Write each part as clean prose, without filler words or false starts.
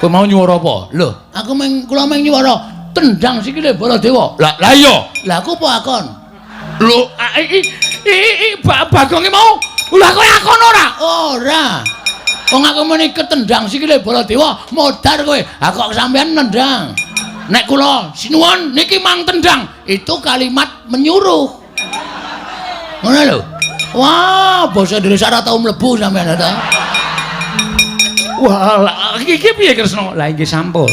Kowe mau nyuwara apa? Lho, aku meng kula meng nyuwara tendang sikile Baladewa. Lah, lah iya. Lah aku apa akon? Lho, iki Bagonge mau. Lah kowe akon ora? Ora. Wong aku muni ketendang sikile Baladewa, modar kowe. Ha kok sampean nendang. Nek kula sinuwun niki mang tendang, itu kalimat menyuruh. Ngono lho. Wah, basa Indonesia ora tau mlebu sampean ta. Wah, lah iki piye Kresna? Lah nggih sampun.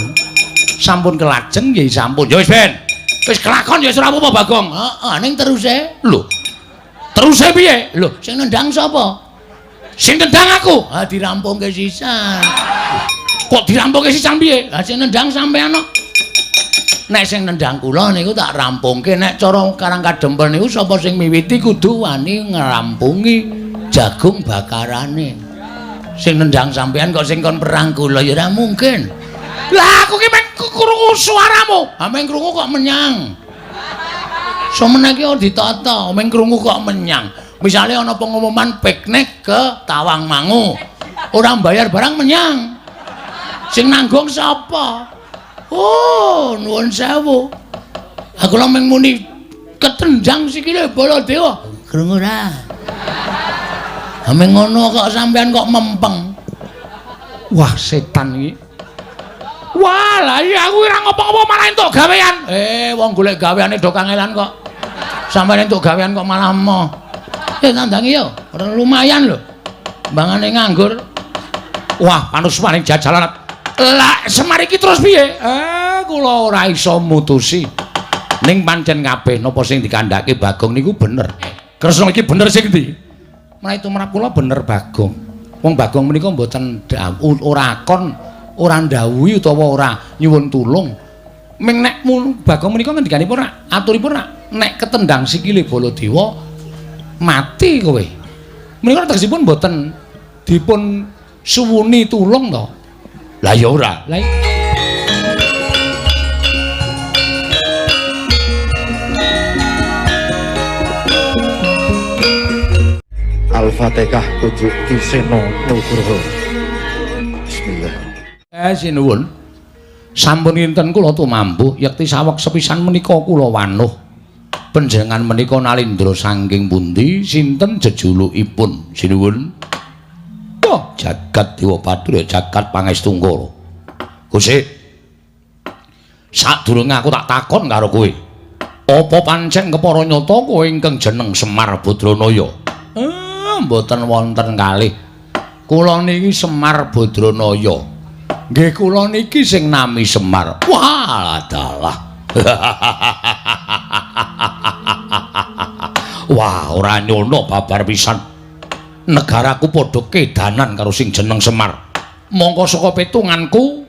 Sampun kelajeng nggih sampun. Ya wis ben. Wis kelakon ya wis ora apa-apa Bagong. Heeh, ning teruse. Lho. Teruse piye? Lho, sing nendang sapa? Sing nendang aku. Ha dirampungke sisan. Kok dirampungke sisan piye? Lah sing nendang sampean kok. Nek sing nendang kula niku tak rampungke. Nek cara Karang Kadempel niku sapa sing miwiti kudu wani ngrampungi jagung bakarane. Sing nendang sampean kok sing kon perang kula ya ora mungkin. Lah aku ki meng krungu suaramu. Ha meng krungu kok menyang. Somene iki ora ditata, meng krungu kok menyang. Misale ana pengumuman piknik ke Tawangmangu. Ora mbayar barang menyang. Sing nanggung sapa? Oh, nuwun sewu. Aku lha meng muni ketendang sikile Baladewa. Krungu ora? Ha meng ngono kok sampean kok mempeng. Wah, setan iki. Wah, lah iya aku ora ngopo-ngopo malah entuk gawean. Wong golek gaweane do kangelan kok. Sampeyan entuk gawean kok malah emoh. Tandangi yo, ora lumayan lho. Mbangane nganggur. Wah, panusmaning jajalan. Lah Semar iki terus piye? Kula ora iso mutusi. Ning pancen kabeh napa sing dikandhake Bagong niku bener. Kresna iki bener sing ndi? Menawi tumrap kula bener Bagong. Wong Bagong menika mboten ora akon, ora ndhawuhi utawa ora nyuwun tulung. Ming nek Bagong menika ngendikanipun rak aturipun rak nek ketendang sikile Baladewa mati kowe. Menika tegesipun mboten dipun suwuni tulung to. Lah ya ora. Lah Al-Fatihah kudu Ki Seno Nugroho. Bismillah. Sinuwun. Sampun kinten kula tumambuh yekti saweg sepisan menika kula wanuh. Panjenengan menika nalindra saking pundi sinten jejulukipun sinuwun? Oh, jagat Dewa Bathara jagat Pangestungkara. Gusti. Sadurunge aku tak takon karo kowe. Apa pancen kepara nyata kowe ingkang jeneng Semar Badranaya? Mboten wonten kalih. Kula niki Semar Badranaya. Nggih kula niki sing nami Semar. Wah, dalah. Wah, ora nyono babar pisan. Negaraku padha kedanan karo sing jeneng Semar. Mongko saka petunganku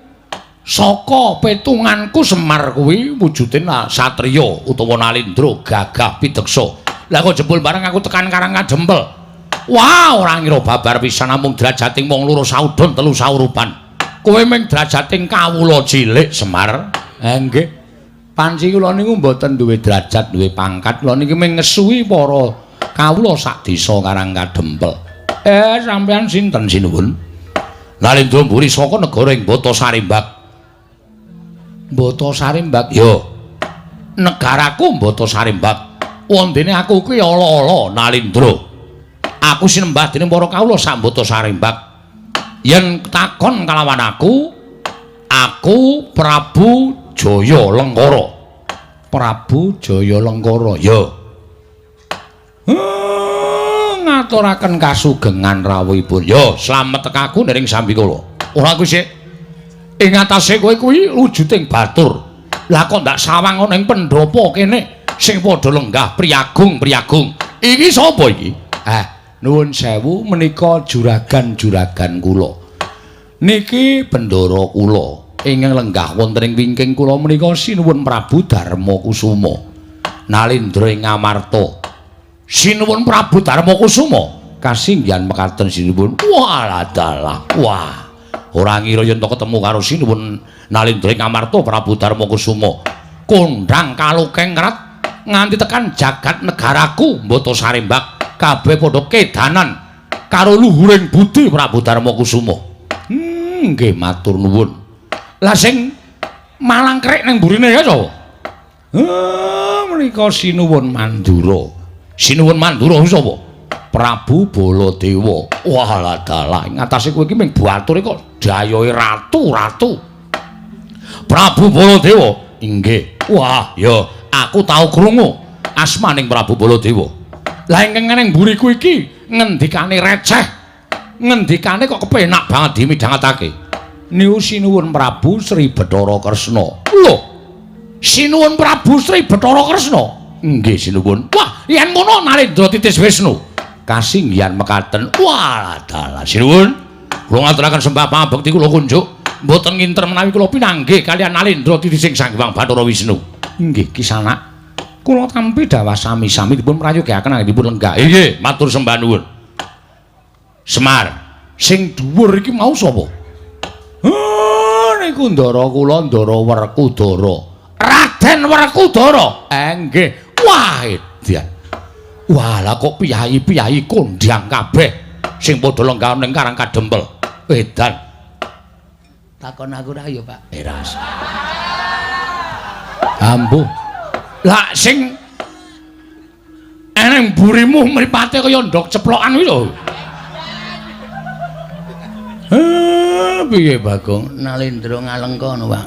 Semar kuwi wujude satriya utawa nalindra gagah pideksa. Lah kok jebul bareng aku tekan Karang Kadempel. Wah, ora ngira babar pisan namung drajating wong loro saudon telu saurupan. Kowe ming drajating kawula cilik Semar. Nggih. Panci kula niku mboten duwe derajat, duwe pangkat. Kula niki ming ngesuwi para kawula sak desa Karang Kadempel. Sampean sinten sinuwun? Nalindra mburi saka negara ing Bata Sarimbak. Bata Sarimbak? Ya. Negaraku Bata Sarimbak. Wondene aku kuwi ala-ala Nalindra. Aku sinembah dening para kawula sak Bata Sarimbak. Yen takon kalawan aku, aku Prabu Jaya Lengkara. Prabu Jaya Lengkara. Ya. Ngaturaken kasugengan rawuhipun. Ya, slamet tekaku nering sambikala. Ora kuwi sik. Ing atase kowe kuwi wujuding batur. Lah kok ndak sawang ana ing pendhapa kene sing padha lenggah priyagung-priyagung. Iki sapa iki? Nuwun sewu menika juragan-juragan kula. Niki bendara kula ingkang lenggah wonten ing wingking kula menika sinuwun Prabu Darma Kusuma. Nalindra ing Amarta. Sinuwun Prabu Darma Kusuma kasinggihan mekaten sinuwun. Wah, dalah. Wah. Ora ngira yen to ketemu karo sinuwun Nalindra ing Amarta Prabu Darma Kusuma. Kondhang kalukeng rat nganti tekan jagat negaraku Mbata Sarimbak kabeh padha kedanan karo luhuring budi Prabu Darma Kusuma. Nggih matur nuwun. Lah sing malang krek ning burine ya sapa? Menika Sinuwun Mandura. Sinuwun Mandura sapa? Prabu Baladewa. Wah lah dalah, ing atase kowe iki mung bature kok dayohe ratu-ratu. Prabu Baladewa. Inggih. Wah, ya aku tau krungu asmaning Prabu Baladewa. Lah ingkang ning mburiku iki ngendikane receh. Ngendikane kok kepenak banget dimidhangetake. Niku Sinuwun Prabu Sri Bathara Kresna. Lho. Sinuwun Prabu Sri Bathara Kresna. Inggih sinuwun. Wah, yen ngono Narendra Titis Wisnu. Kasinggihan mekaten. Wah, dalah sinuwun. Kula ngaturaken sembah pangabekti kula kunjuk. Mboten nginter menawi kula pinanggih kaliyan Narendra Titising Sang Hyang Bathara Wisnu. Inggih kisanak. Kula tampi dawah sami-sami dipun prayogaken anggenipun lenggah. Inggih, matur sembah nuwun. Semar, sing dhuwur iki mau sapa? Niku ndara kula Ndara Werkudara. Raden Werkudara. Nggih. Wah, edan. Wah, lah kok piyayi-piyayi kondhang kabeh sing padha lenggah ning Karang Kadempel. Edan. Takon aku ra ya, Pak. Eras. Ambuh. Lah sing eneng mburimu mripate kaya ndok ceplokan kuwi lho. Piye Bagong? Nalendra ngalengka ngono, Pak.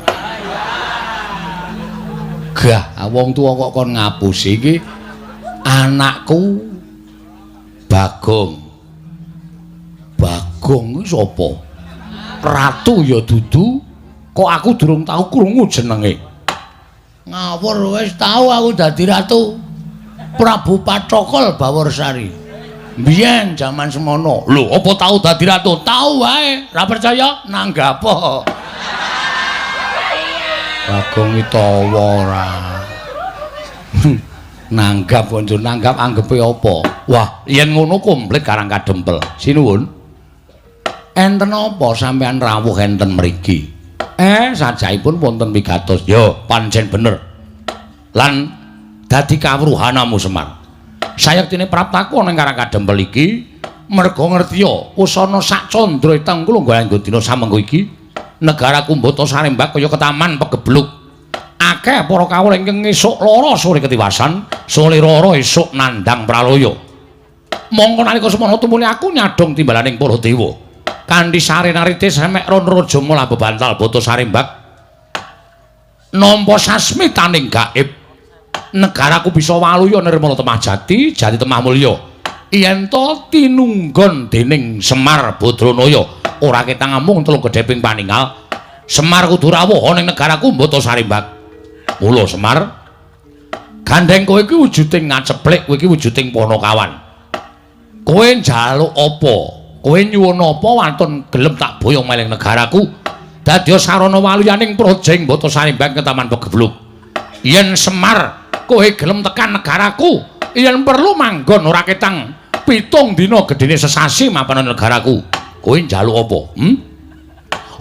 Gah, wong tuwa kok kon ngapusi iki anakku Bagong. Bagong kuwi sapa? Ratu ya dudu, kok aku durung tau krungu jenenge. Ngawur wis tau aku dadi ratu. Prabu Pathokol Baworsari. Biyen jaman semono. Lho, apa tau dadi ratu? Tau wae. Ra percaya? Nanggap. Bagong iki tawa ora. Nanggap konco nanggap anggepe apa? Wah, yen ngono komplit Karang Kadempel. Sinuwun. Enten apa sampean rawuh enten mriki? Sajaipun wonten pigatos. Ya, pancen bener. Lan dadi kawruhanamu Semar. Sayektine praptaku ana ing Karang Kadempel iki merga ngertiya usana sak candra iteng kula nggo dina samengko iki negaraku mbata sarembak kaya ketaman pegebluk. Akeh para kawula ingkang esuk lara sore ketiwasan, sore lara esuk nandhang pralaya. Mongko nalika semono tumuli aku nyadhong timbalaning para dewa. Kanthi sarenarite semek ron raja malah bebantal bata sarembak nampa sasmitaning gaib. Negaraku bisa waluya nirmala temah jati, jati temah mulya. Yen to tinunggon dening Semar Badranaya, ora ketang amung telung gedheping paningal. Semar kudu rawuh ana ing negaraku mbata sarembak. Mula Semar, gandheng kowe iki wujuding ngaceplik, kowe iki wujuding panakawan. Kowe njaluk apa? Kowe nyuwun apa wantun gelem tak boyong meling negaraku? Dadi sarana waluyaning praja ing mbata sarembak ketaman pegebluk. Yen Semar kowe gelem tekan negaraku, yen perlu manggon ora ketang 7 dina gedene sesasi mapan negaraku. Kowe njaluk apa?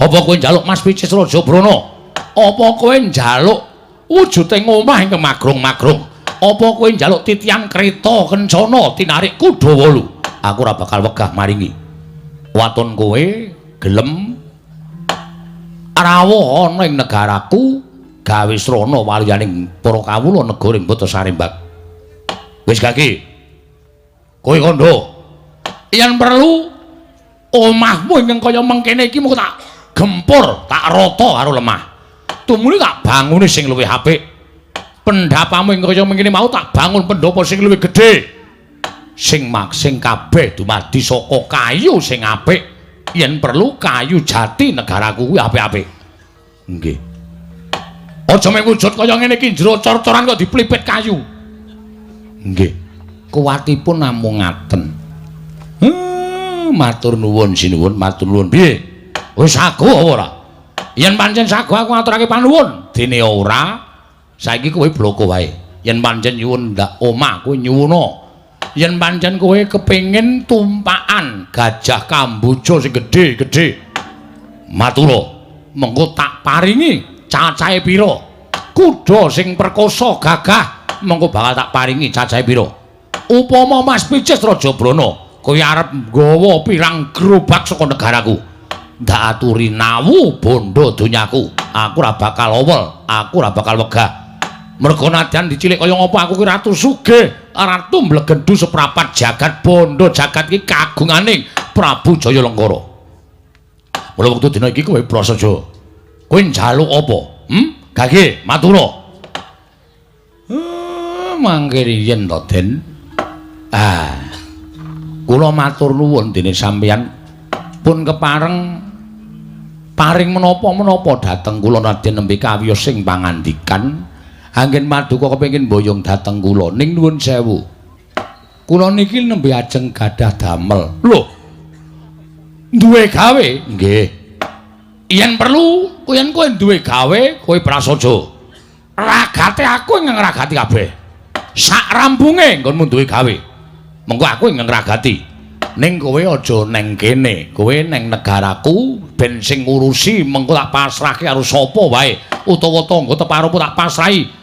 Apa kowe njaluk Mas Picis Raja Brana? Apa kowe njaluk wujuding omah ingkang magrong-magrong? Apa kowe njaluk titiang kreta kencana tinarik kuda 8? Aku ora bakal wegah maringi. Waton kowe gelem rawuh ana ing negaraku gawe srana waluyaning para kawula negara ing Bata Sarembak. Wis gaki. Kowe kandha. Yen perlu omahmu ingkang kaya mengkene iki mung tak gempur, tak rata karo lemah. Tumuli tak bangune sing luwih apik. Pendhapamu ingkang kaya mengkene mau tak bangun pendhapa sing luwih gedhe. Sing maksing kabeh dumadi saka kayu sing apik. Yen perlu kayu jati negaraku kuwi apik-apik. Nggih. Aja mung wujud kaya ngene iki jero cor-coran kok diplipit kayu. Nggih. Kuwatipun namung ngaten. Matur nuwun sinuwun, matur nuwun. Piye? Wis sago apa ora? Yen pancen sago aku ngaturake panuwun. Dene ora, saiki kowe bloko wae. Yen pancen nyuwun ndak omah kowe nyuwuna. Yen pancen kowe kepengin tumpakan gajah kamboja sing gedhe-gedhe, matura, mengko tak paringi cacahe pira. Kuda sing perkosa gagah mengko bakal tak paringi cacahe pira. Upama Mas Picis Raja Brana kowe arep nggawa pirang gerobak saka negaraku, Ndak aturi nawu bondo donyaku. Aku ora bakal owel, aku ora bakal wegah. Mergo nadyan dicilik kaya ngapa aku ki ratu sugih, ratu mblegendu seprapat jagat bondo jagat iki kagungane Prabu Jaya Lengkara. Mula wektu dina iki kowe prasaja. Kowe njaluk apa? Gage matura. Mangke riyen to, Den. Ah. Kula matur nuwun dene sampeyan pun kepareng paring menapa-menapa dhateng kula nadyan nembe kawiyos sing pangandikan. Anggen paduka kepengin mboyong dhateng kula ning nuwun sewu. Kula niki nembe ajeng gadah damel. Lho. Duwe gawe? Nggih. Yen perlu, yen kowe duwe gawe, kowe prasaja. Ragate aku ing ngragati kabeh. Sak rampunge nggonmu duwe gawe. Mengko aku ing ngragati. Ning kowe aja neng kene, kowe neng negaraku ben sing ngurusi mengko tak pasrahke karo sapa wae utawa tangga teparupu tak pasrahi.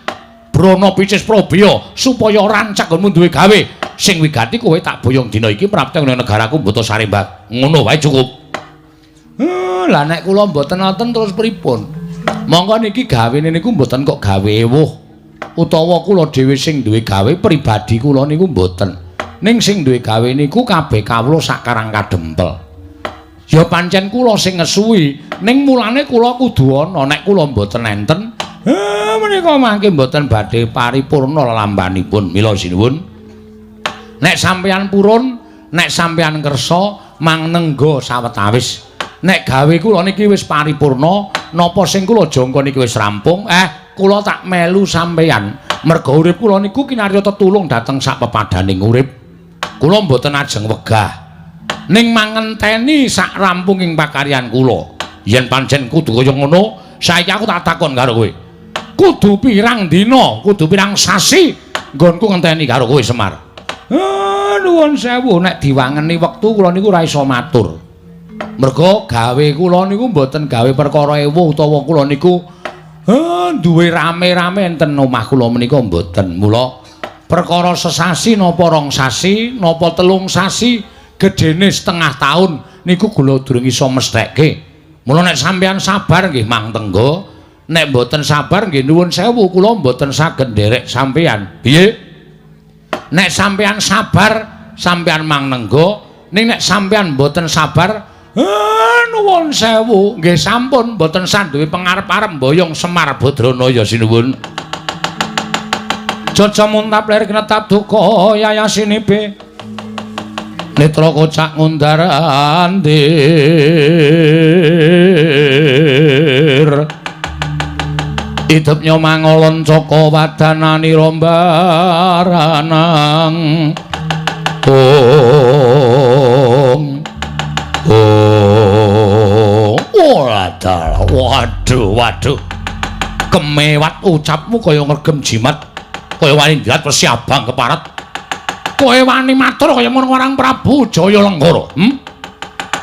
Brana Picis Probaya supaya rancak nggonmu duwe gawe sing wigati kowe tak boyong dina iki prapte nang negaraku Mbata Sarembak. Ngono wae cukup. Lah nek kula mboten wonten terus pripun? Monggo niki gawene niku mboten kok gawe ewuh utawa kula dhewe sing duwe gawe pribadi kula niku mboten. Ning sing duwe gawe niku kabeh kawula sak Karang Kadempel. Ya pancen kula sing ngesuwi, ning mulane kula kudu ana nek kula mboten enten. Menika mangke mboten badhe paripurna lelampanipun. Mila sinuwun. Nek sampeyan purun, nek sampeyan kersa mangnengga sawetawis. Nek gawe kula niki wis paripurna, napa sing kula jangka niki wis rampung, kula tak melu sampeyan. Merga urip kula niku kinarya tetulung dhateng sak pepadaning urip. Kula mboten ajeng wegah. Ning mangenteni sak rampunging pakaryan kula. Yen pancen kudu kaya ngono, saiki aku tak takon karo kowe. Kudu pirang dina, kudu pirang sasi nggonku ngenteni karo kowe Semar. Nuwun sewu nek diwangeni wektu kula niku ora iso matur. Merga gawe kula niku mboten gawe perkara ewuh utawa kula niku duwe rame-rame enten omah kula menika mboten. Mula perkara sesasi napa rong sasi, napa telung sasi, gedene setengah tahun niku kula durung iso mestheke. Mula nek sampeyan sabar nggih mang tenggo, nek mboten sabar nggih nuwun sewu kula mboten saged nderek sampeyan. Piye? Nek sampeyan sabar, sampeyan mang nenggo, ning nek sampeyan mboten sabar, nuwun sewu nggih sampun mboten sanduwe pengarep-arep mboyong Semar Badranaya sinuwun. Jaja muntap lir knetap duka yayasinibe. Netra kocak ngundar andir. Idep nyomangolon caka wadanani rombaranang. Ong. Oh, wadah, waduh, waduh. Kemewat ucapmu kaya ngregem jimat, kaya wani njelat wesi abang keparat. Kowe wani matur kaya ngono marang Prabu Jaya Lenggara,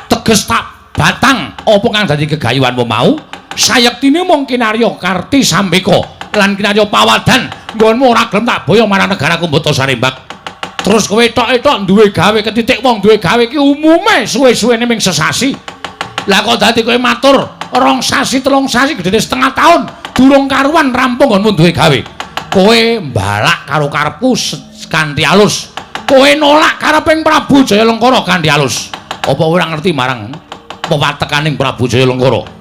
Teges tak batang apa kang dadi gegayuhanmu mau? Sayektine mung kinarya Karti Sambeka lan kinarya Pawadan nggonmu ora gelem tak boyong marang negaraku Mbata Sarembak. Terus kowe tok-etok duwe gawe ketitik wong duwe gawe iki umume suwe-suwene ming sesasi. Lah kok dadi kowe matur rong sasi telung sasi gedene setengah tahun durung karuan rampung nggonmu duwe gawe. Kowe mbalak karo karepku kanthi alus. Kowe nolak kareping Prabu Jaya Lengkara kanthi alus. Apa kowe ora ngerti marang pewatekaning Prabu Jaya Lengkara?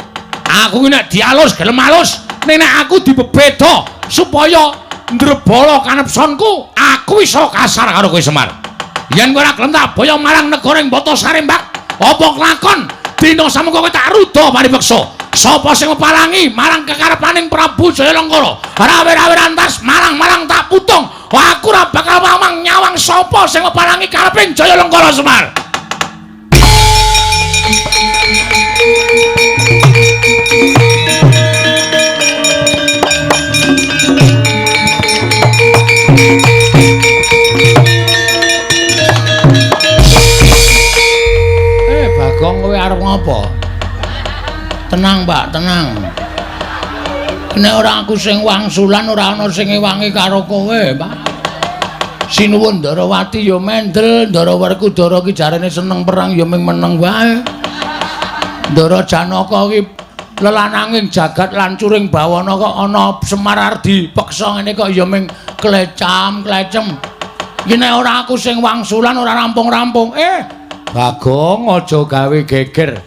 Aku ki nek dialus gelem alus, nek aku dibebeda supaya ndrebala kanepsonku, aku iso kasar karo kowe Semar. Yen kowe ora gelem tak boyong marang negara ing Mbata Sarembak, apa kelakon dina samengko kowe tak ruda paripeksa. Sapa sing mepalangi marang kekarepaning Prabu Jaya Lengkara? Rawe-rawe rantas marang-marang tak putung. Aku ora bakal mamang nyawang sapa sing mepalangi kareping Jaya Lengkara Semar. Bagong kowe arep ngopo? Tenang, Pak, tenang. Nek ora aku sing wangsulan ora ana sing ngewangi karo kowe, Pak. Sinuwun Ndarawati ya mendel, Ndara Werkudara ki jarene seneng perang ya ming meneng wae. Ndara Janaka iki lelananging jagat lancuring bawana kok ana Semar arep dipeksa ngene kok ya ming klecam-klecem. Iki nek ora aku sing wangsulan ora rampung-rampung. Bagong aja gawe geger.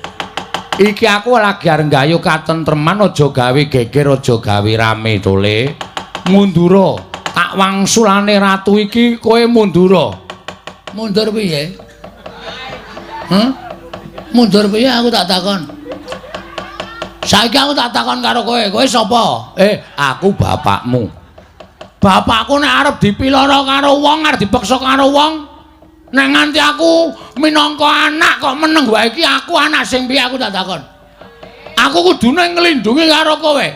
Iki aku lagi arep nggayuh katentreman, aja gawe geger, aja gawe rame tole. Mundura, tak wangsulane ratu iki kowe mundura. Mundur piye? Hah? Mundur piye aku tak takon. Saiki aku tak takon karo kowe, kowe sapa? Aku bapakmu. Bapakku nek arep dipiloro karo wong, arep dipeksa karo wong, nek nganti aku minangka anak kok meneng wae iki aku anak sing piye aku tak takon. Aku kudune nglindungi karo kowe.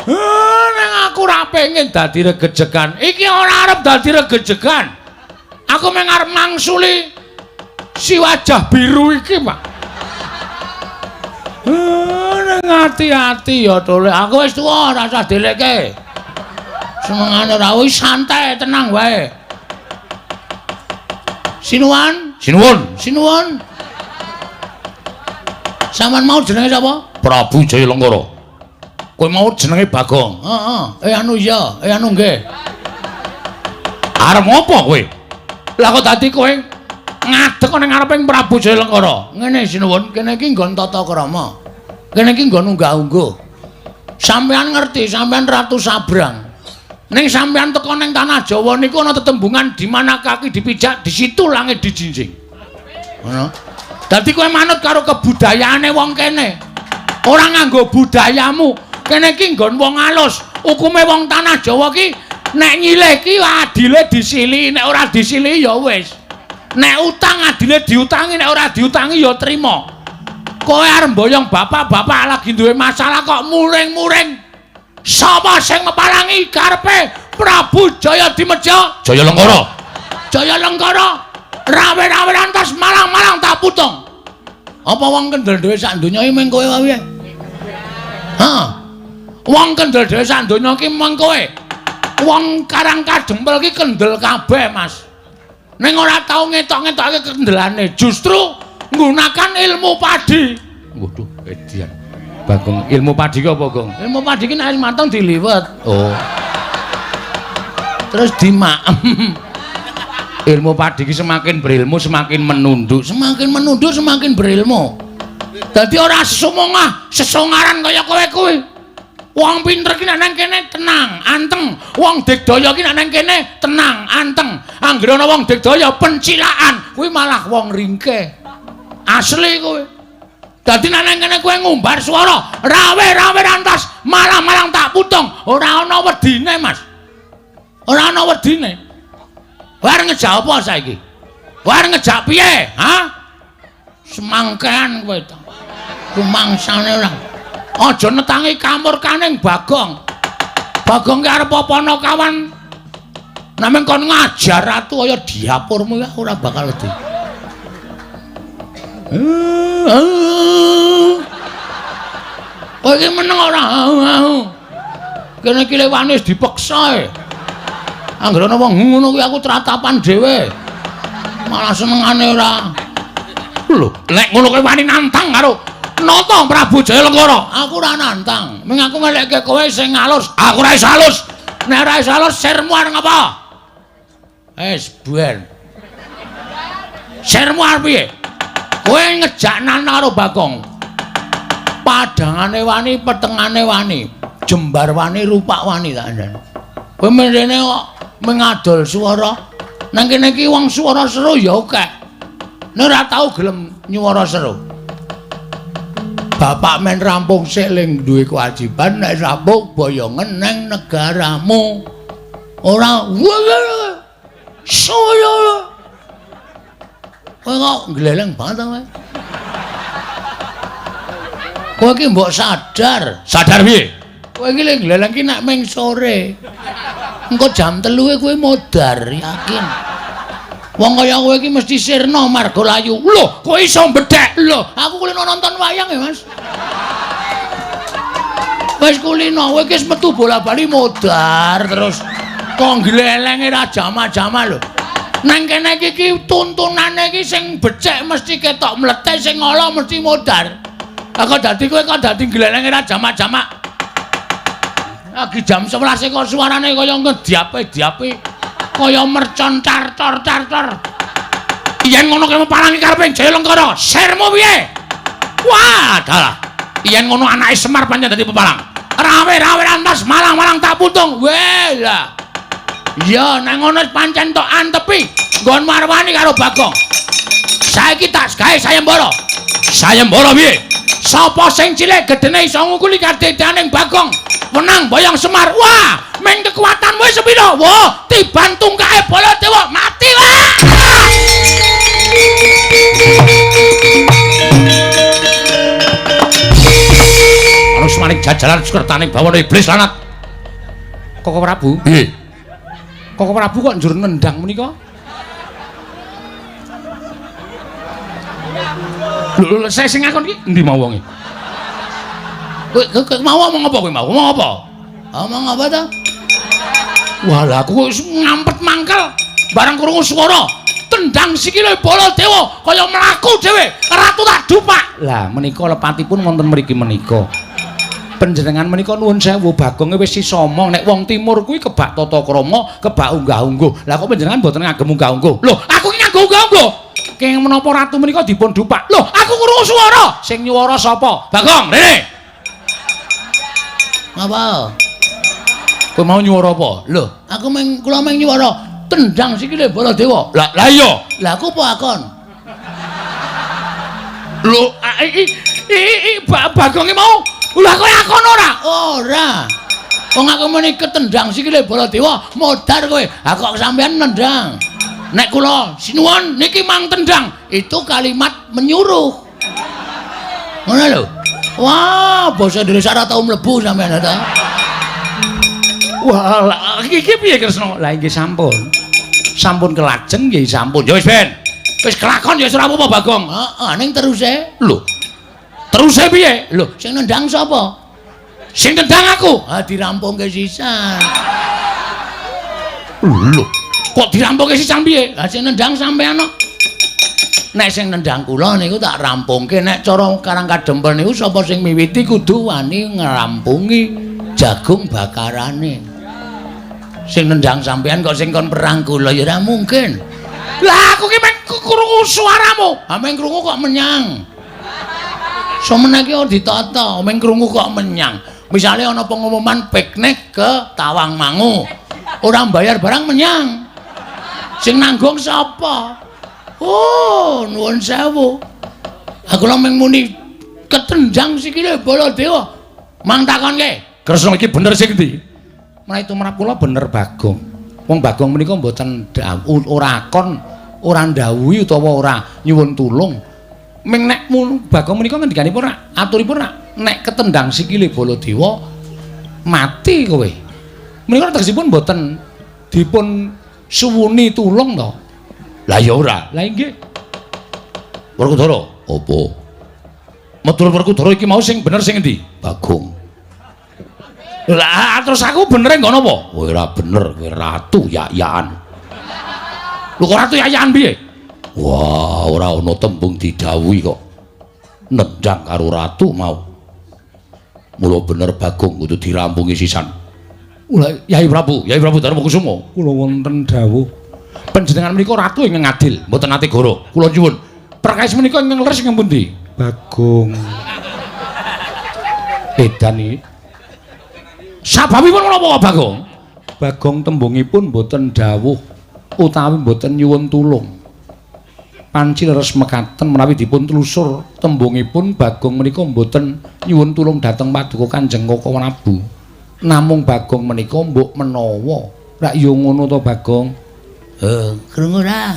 Nek aku ora pengen dadi regejegan. Iki ora arep dadi regejegan. Aku mung arep mangsuli si wajah biru iki, Pak. Ning ati-ati ya tole. Aku wis tuwa ora usah delekke. Senengane ora wis santai, tenang wae. Sinuwun, Sinuwun, sinuwun. Sampeyan mau jenenge sapa? Prabu Jayalengkara. Kowe mau jenenge Bagong. Heeh. Anu iya, anu nggih. Arep ngopo kowe? Lah kok dadi kowe ngadeg ning ngareping Prabu Jayalengkara. Ngene sinuwun, kene iki nggon tata krama. Kene iki nggon unggah-ungguh. Sampeyan ngerti, sampeyan Ratu Sabrang. Ning sampeyan teko ning tanah Jawa niku ana tetembungan di mana kaki dipijak, di situ langit dijinjing. Ngono. Dadi kowe manut karo kebudayaane wong kene. Ora nganggo budayamu. Kene iki nggon wong alus. Hukume wong tanah Jawa ki nek nyilih ki adile disilihi, nek ora disilihi ya wis. Nek utang adile diutangi, nek ora diutangi ya trima. Kowe arep mboyong bapak-bapak lagi duwe masalah kok muring-muring. Sapa sing meparangi karepe Prabu Jaya Dimedya? Jayalengkara. Jayalengkara rawe-rawe lantas malang-malang tak putung. Apa wong kendel dhewe sak donya iki mung kowe wae? Heeh. Wong kendel dhewe sak donya iki mung kowe. Wong Karang Kadempel iki kendel kabeh, Mas. Ning ora tau ngetok-ngetokake kendelane, justru nggunakan ilmu padi. Waduh, edian. Bagong, ilmu padi ki apa, Gong? Ilmu padi ki nek wis mateng diliwet. Oh. Terus dimaem. Ilmu padi ki semakin berilmu semakin menunduk, semakin menunduk semakin berilmu. Dadi ora sesumongah, sesongaran kaya kowe kuwi. Wong pinter ki nek nang kene tenang, anteng. Wong digdaya ki nek nang kene tenang, anteng. Anggere ana wong digdaya pencilaan, kuwi malah wong ringkeh. Asli kowe. Dadi nek nang kene kowe ngumbar swara, rawe-rawe rantas, malang-malang tak putung, ora ana wedine, Mas. Ora ana wedine. Kowe arep ngejak apa saiki? Kowe arep ngejak piye? Ha? Semangkean kowe ta. Rumangsane ora. Aja netangi kamurkaning Bagong. Bagong ki arep apa ana kawan namung kon ngajar ratu kaya diapurmu ya ora bakal wedi. Kowe iki meneng ora? Kene iki lewane wis dipeksa e. Anggere ana wong ngono kuwi aku tratapan dhewe. Malah senengane ora. Lho, nek ngono kowe wani nantang karo Nata Prabu Jayalengkara. Aku ora nantang. Ming aku ngelekke kowe sing alus. Aku ora iso alus. Nek ora iso alus sirmu arep ngapa? Wis ben. Sirmu arep piye? Kowe ngejak nantang karo Bagong. Padangane wani, petengane wani, jembar wani, rupak wani tak andhane. Kowe mrene kok mengadol swara. Nang kene iki wong swara seru ya akeh. Nek ora tau gelem nyuwara seru. Bapak men rampung sik ling duwe kewajiban nek rampung boyongen nang negaramu. Ora saya. Kowe kok gleleng banget kowe. Kowe iki mbok sadar. Sadar piye? Kowe iki lek gleleng ki nek ming sore. Engko jam 3 kowe modar, yakin. Wong kaya kowe iki mesti sirna marga layu. Lho, kowe iso mbedhek. Lho, aku kulino nonton wayang ya, Mas. Wis kulino, kowe iki wis metu bola-bali modar terus. Kok glelenge ra jama-jama lho. Nang kene iki tuntunane iki sing becik mesti ketok mlete, sing ala mesti modar. Kok dadi kowe kok dadi glelenge ra jamak-jamak. Lagi jam 11 kok suarane kaya ngediape-diape. Kaya mercon tar-tor-tar-tor. Yen ngono kowe palangi karepe Jaya Lengkara, sermu piye? Wah, dalah. Yen ngono anake Semar pancen dadi pepalang. Rawe-rawe rantas malang-malang tak putung. Weh lah. Iya, nek ngono pancen tok antepi nggon marwani karo Bagong. Saiki tak gawe sayembara. Sayembara piye? Sapa sing cilik gedene iso ngukuli kadedaning Bagong? Menang boyong Semar. Wah, meng kekuatanmu wis sepiro? Wah, tiban tungkake Baladewa mati wah. Harus maning jajalan sukertaning bawana iblis lanat. Koko Prabu? Piye? Koko Prabu kok njur nendang menika? Lho, saya sing ngakon iki endi mau wonge? Kowe mau ngomong apa kowe mau? Ngomong apa? Ngomong apa ta? Wah, lah aku wis ngampet mangkel bareng krungu swara tendang sikile Baladewa kaya mlaku dhewe, ratu tak dupak. Lah menika lepatipun wonten mriki menika. Panjenengan menika nuwun sewu Bagonge wis sisa omong nek wong timur kuwi kebak tata krama, kebak unggah-ungguh. Lah kok panjenengan mboten ngagem unggah-ungguh? Lho, aku ki nganggo unggah-ungguh. Kenging menapa ratu menika dipun dupak? Lho, aku krungu swara. Sing nyuwara sapa? Bagong, rene. Ngapa? Kowe mau nyuwara apa? Lho, aku meng kula meng nyuwara tendang sikile Baladewa. Lah, lah iya. Lah aku apa akon? Lho, iki Bagonge mau. Lah kowe akon ora? Ora. Wong aku muni ketendang sikile Baladewa, modar kowe. Ha kok sampean nendang? Nek kula sinuwun niki mang tendang, itu kalimat menyuruh. Ngono lho. Wah, basa Indonesia ora tau mlebu sampean ta. Wah, lah iki piye Kresna? Lah inggih sampun. Sampun kelajeng nggih sampun. Ya wis ben. Wis kelakon ya ora apa-apa Bagong. Heeh, ning teruse. Lho. Teruse piye? Lho, sing nendang sapa? Sing nendang aku. Ha dirampungke sisan. Lho, kok dirampungke sisan piye? Lah sing nendang sampean kok. Nek sing nendang kula niku tak rampungke. Nek cara Karang Kadempel niku sapa sing miwiti kudu wani ngrampungi jagung bakarane. Sing nendang sampean kok sing kon perang kula ya ora mungkin. Lah aku ki meng krungu suaramu. Ha meng krungu kok menyang. Somene iki ora ditata, meng krungu kok menyang. Misale ana pengumuman piknik ke Tawangmangu. Ora mbayar barang menyang. Sing nanggung sapa? Oh, nuwun sewu. Aku lho meng muni ketendang sikile Baladewa. Mang takonke. Kresna iki bener sing endi? Menawi tumrap kula bener Bagong. Wong Bagong menika mboten ora akon, ora ndhawuhi utawa ora nyuwun tulung. Ming nek Bagong menika ngendikanipun rak aturipun rak nek ketendang sikile Baladewa mati kowe. Menika tegesipun mboten dipun suwuni tulung to. Lah ya ora. Lah inggih. Werkudara, apa? Meturut Werkudara iki mau sing bener sing endi? Bagong. Lah terus aku bener nggo napa? Kowe ora bener, kowe ratu yak-yakan. Lho kok ratu yak-yakan piye? Wah, ora ana tembung didhawuhi kok. Nendang karo ratu mau. Mula bener Bagong kudu dirampungi sisan. Lah Yai Prabu, Yai Prabu Darmakusuma, kula wonten dawuh. Panjenengan menika ratu ingkang adil, mboten nate goro. Kula nyuwun. Perkawis menika ingkang leres ingkang pundi? Bagong. Edan iki. Sababipun menapa Bagong? Bagong tembungipun mboten dawuh utawi mboten nyuwun tulung. Panci leres mekaten menawi dipun telusur tembungipun Bagong menika mboten nyuwun tulung dhateng Paduka Kanjeng Koko Prabu. Namung Bagong menika mbok menawa. Rak ya ngono to Bagong? Krungu ra?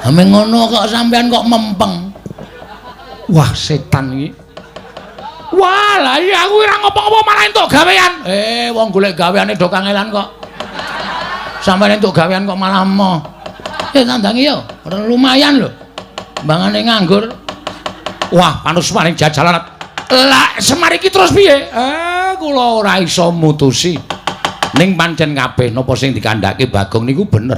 Ame ngono kok sampean kok mempeng. Wah, setan iki. Wah, lah iya aku ora ngopo-ngopo malah entuk gawean. Wong golek gaweane do kangelan kok. Sampeyan entuk gawean kok malah emoh. Tandangi yo, lumayan lho. Mbangane nganggur. Wah, panusmaning jajalan. Lah, Semar iki terus piye? Kula ora iso mutusi. Ning pancen kabeh napa sing dikandhake Bagong niku bener.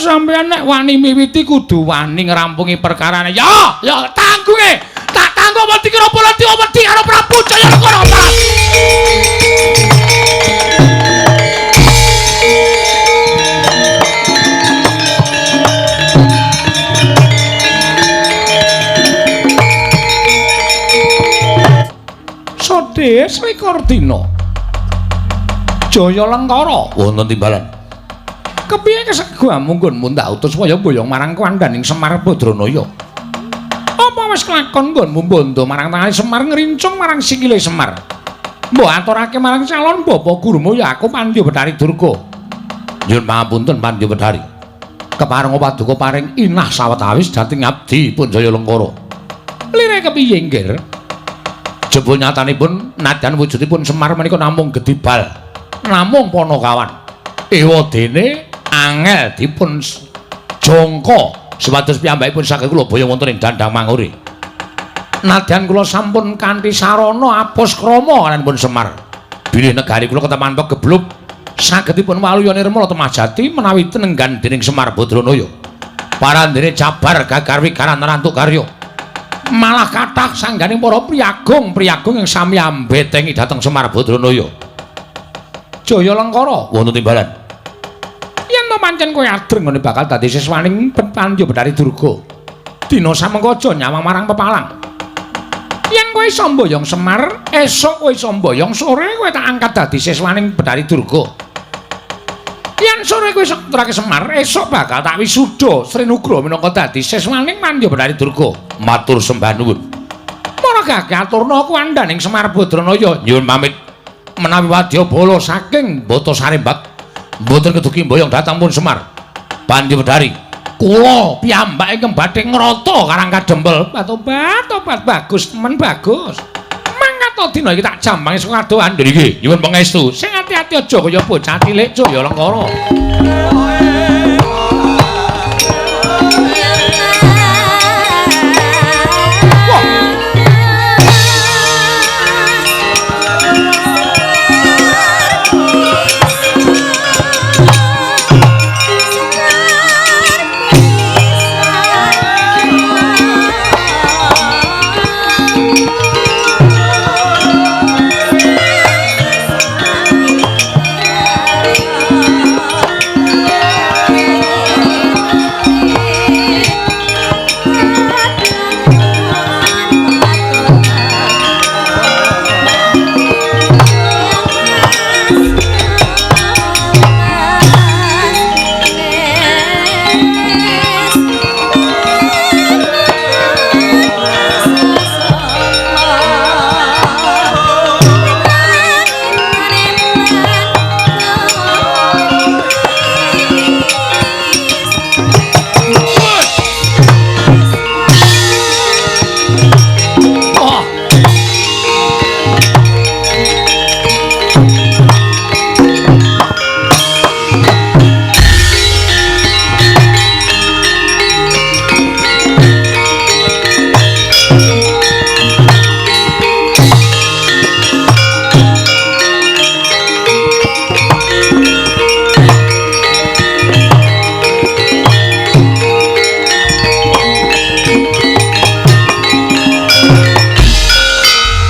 Sampeyan nek wani miwiti kudu wani ngrampungi perkarane. Ya, ya tanggung. agunge. Tak tanggo wedi kira Baladewa wedi karo Prabu Jayalengkara. Sodhe selikur dina Jayalengkara wonten timbalan. Kepiye kesegamu nggonmu ndak utus waya boyong marang kandhaning Semar Badranaya? Apa wis kelakon nggonmu bondo marang tangane Semar ngrincung marang sikile Semar? Mbok aturake marang calon bapa gurumu ya aku Pandya Bathari Durga. Nyuwun pangapunten Pandya Bathari. Kepareng paduka paring inah sawetawis dhateng abdi pun Jayalengkara. Lire kepiye nggir? Jebul nyatanipun nadyan wujudipun Semar menika namung gedibal, namung panakawan. Ewadene angel dipun jangka supados piyambakipun saged kula boyong wonten ing Dandang Mangure. Nadyan kula sampun kanthi sarana apus krama kalanipun Semar. Bilih negari kula keteman pegebluk sagedipun waluya nirmala temah jati menawi tenenggan dening Semar Badranaya. Parandene cabar gagar wigaran rantuk karya. Malah kathah sangganing para priyagung-priyagung yang sami ambetengi dhateng Semar Badranaya. Jayalengkara wonten timbalan. Yen to pancen kowe adreng ngene bakal dadi siswaning Pandya Bathari Durga. Dina samengko aja nyawang marang pepalang. Yen kowe iso mboyong Semar, esuk kowe iso mboyong, sore kowe tak angkat dadi siswaning Bathari Durga. Yen sore kowe iso ngetrake Semar, esuk bakal tak wisuda Sri Nugroho minangka dadi siswaning Pandya Bathari Durga. Matur sembah nuwun. Para gagah aturna kuwandhaning Semar Badranaya nyuwun pamit menawi wadyabala saking Bata Sarembak mboten kedugi mboyong dhateng pun Semar. Pandya Bathari, kula piyambak ingkang badhe ngrata Karang Kadempel. Tobat bagus temen bagus. Mangkat dina iki tak jambangi saka kadohan. Nggih, nyuwun pangestu. Sing ati-ati aja kaya bocah cilik Jayalengkara.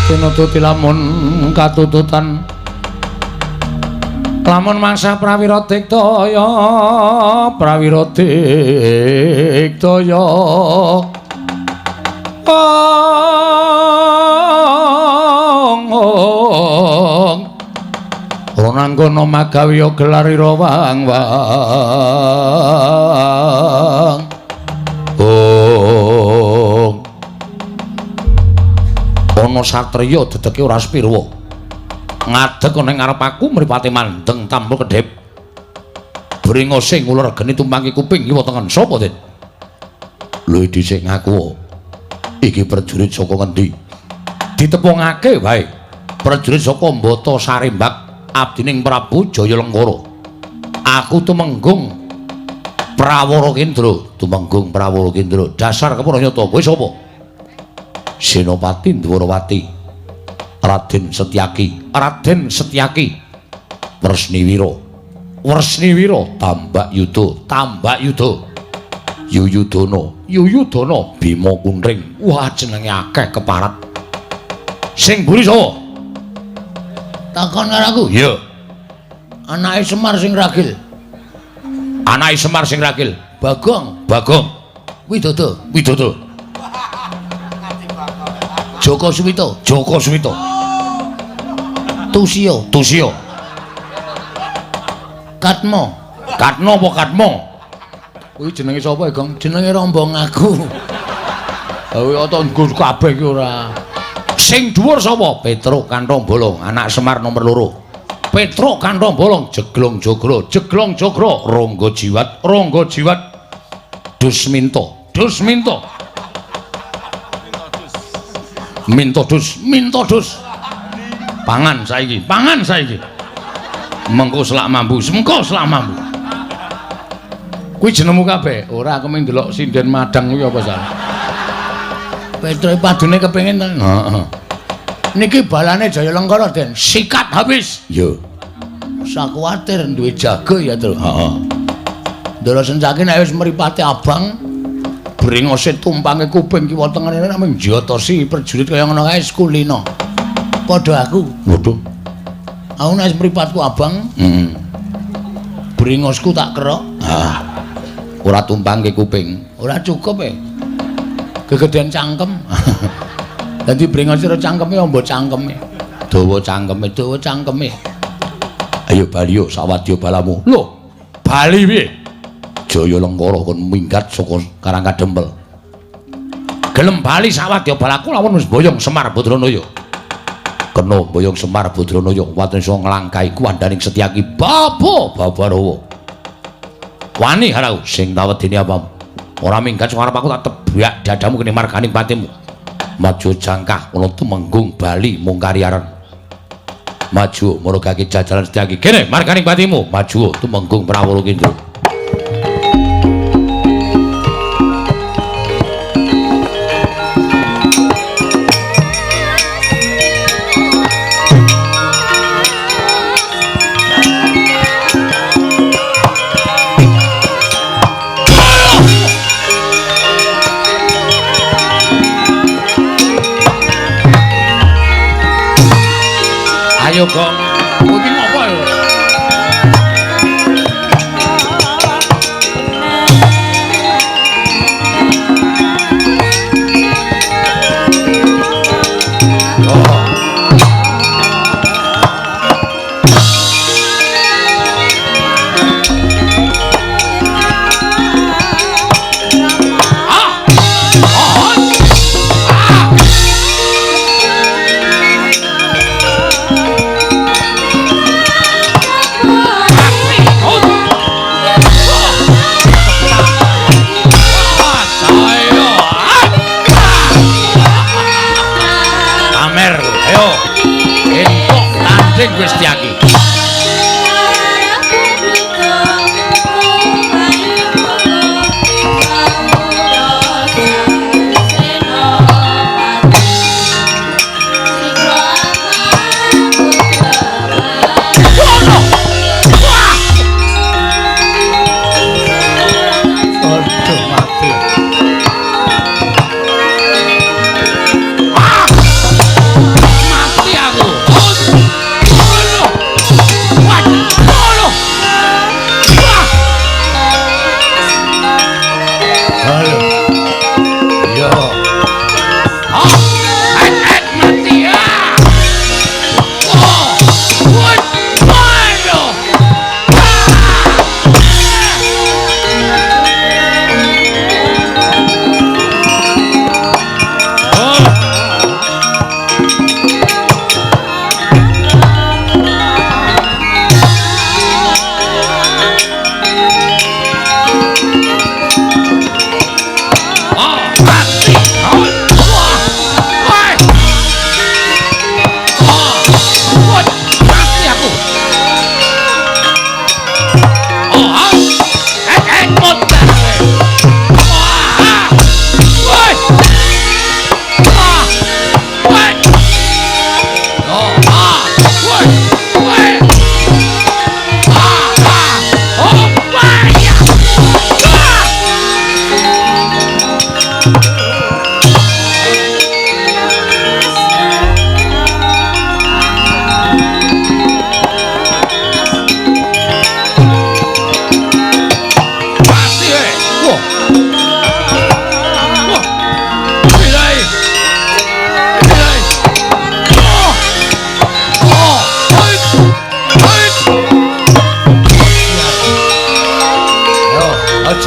Tinututi lamun katututan lamun mangsa prawira diktaya prawira diktaya ong ronanggono magawiya gelarira wang wang ong. Ana satriya dedeke ora sepirwa. Ngadeg ana ing ngarep aku mripate mandeng tanpa kedhip. Bringose nguler geni tumpangi kuping kiwa tengen. Sapa, Den? Lho dhisik ngaku. Iki prajurit saka ngendi? Ditepungake wae. Prajurit saka Mbata Sarembak abdining Prabu Jayalengkara. Aku tumenggung Prawara Kendra, tumenggung Prawara Kendra. Dasar kepara nyata kowe sapa? Senopati Ndwarawati Raden Setyaki, Raden Setyaki Wresniwira, Wresniwira Tambak Yuda, Tambak Yuda. Yuyudana, Yuyudana Bima Kuntring. Wah, jenenge akeh keparat. Sing mburi sapa? Takon karo aku. Iya. Anake Semar sing ragil. Anake Semar sing ragil. Bagong, Bagong. Widodo, Widodo. Joko Suwito, Joko Suwito. Tusiyo, Tusiyo. Katmo, Katno apa Katmo? Kuwi jenenge sapa, Gong? Jenenge rombong aku. Ha kuwi ata nggo kabeh iki ora. Sing dhuwur sapa? Petruk Kanthong Bolong, anak Semar nomor 2. Petruk Kanthong Bolong, Jeglong Jogro, Jeglong Jogro, Ronggo Jiwat, Ronggo Jiwat. Dusminto, Dusminto. Minto dus, minto dus. Pangan saiki, pangan saiki. Mengko selak mambu, mengko selak mambu. Kuwi jenengmu kabeh? Ora, aku mung ndelok sinden madang kuwi apa salah. Petruk padune kepengin to. Heeh. Niki balane Jaya Lengkara, Den. Sikat habis. Iya. Usah kuwatir duwe jago ya, Tru. Heeh. Ndara Sencaki nek wis mripate abang, brengose tumpange kuping kiwa tengene nek mung njotosi prajurit kaya ngono kae kulino. Padha aku. Waduh. Aku nek wis mripatku abang, heeh. Brengosku tak kerok. Ah. Ora tumpangke kuping. Ora cukup e. Gegedean cangkem. Dadi brengos ora cangkeme amba cangkeme. Dawa cangkeme, dawa cangkeme. Ayo bali yo sawadya balamu. Lho, bali piye? Jaya Lengkara kon minggat saka Karang Kadempel. Gelem bali sawadya balaku lamun wis boyong Semar Badranaya. Kena boyong Semar Badranaya watun iso nglangkahi kuwandaning Setyaki Bapa Babarawa. Wani karo sing tawedene apamu. Ora minggat saka arep aku tak tebak dadamu kene marganing patimu. Maju jangkah ana tumenggung bali mung kariaran. Maju murugake jajaran Setyaki. Kene marganing patimu. Maju tumenggung Prawara Kendra. Ayo Gong, iki ngopo ya? Setyaki. Aduh mati. Mati aku.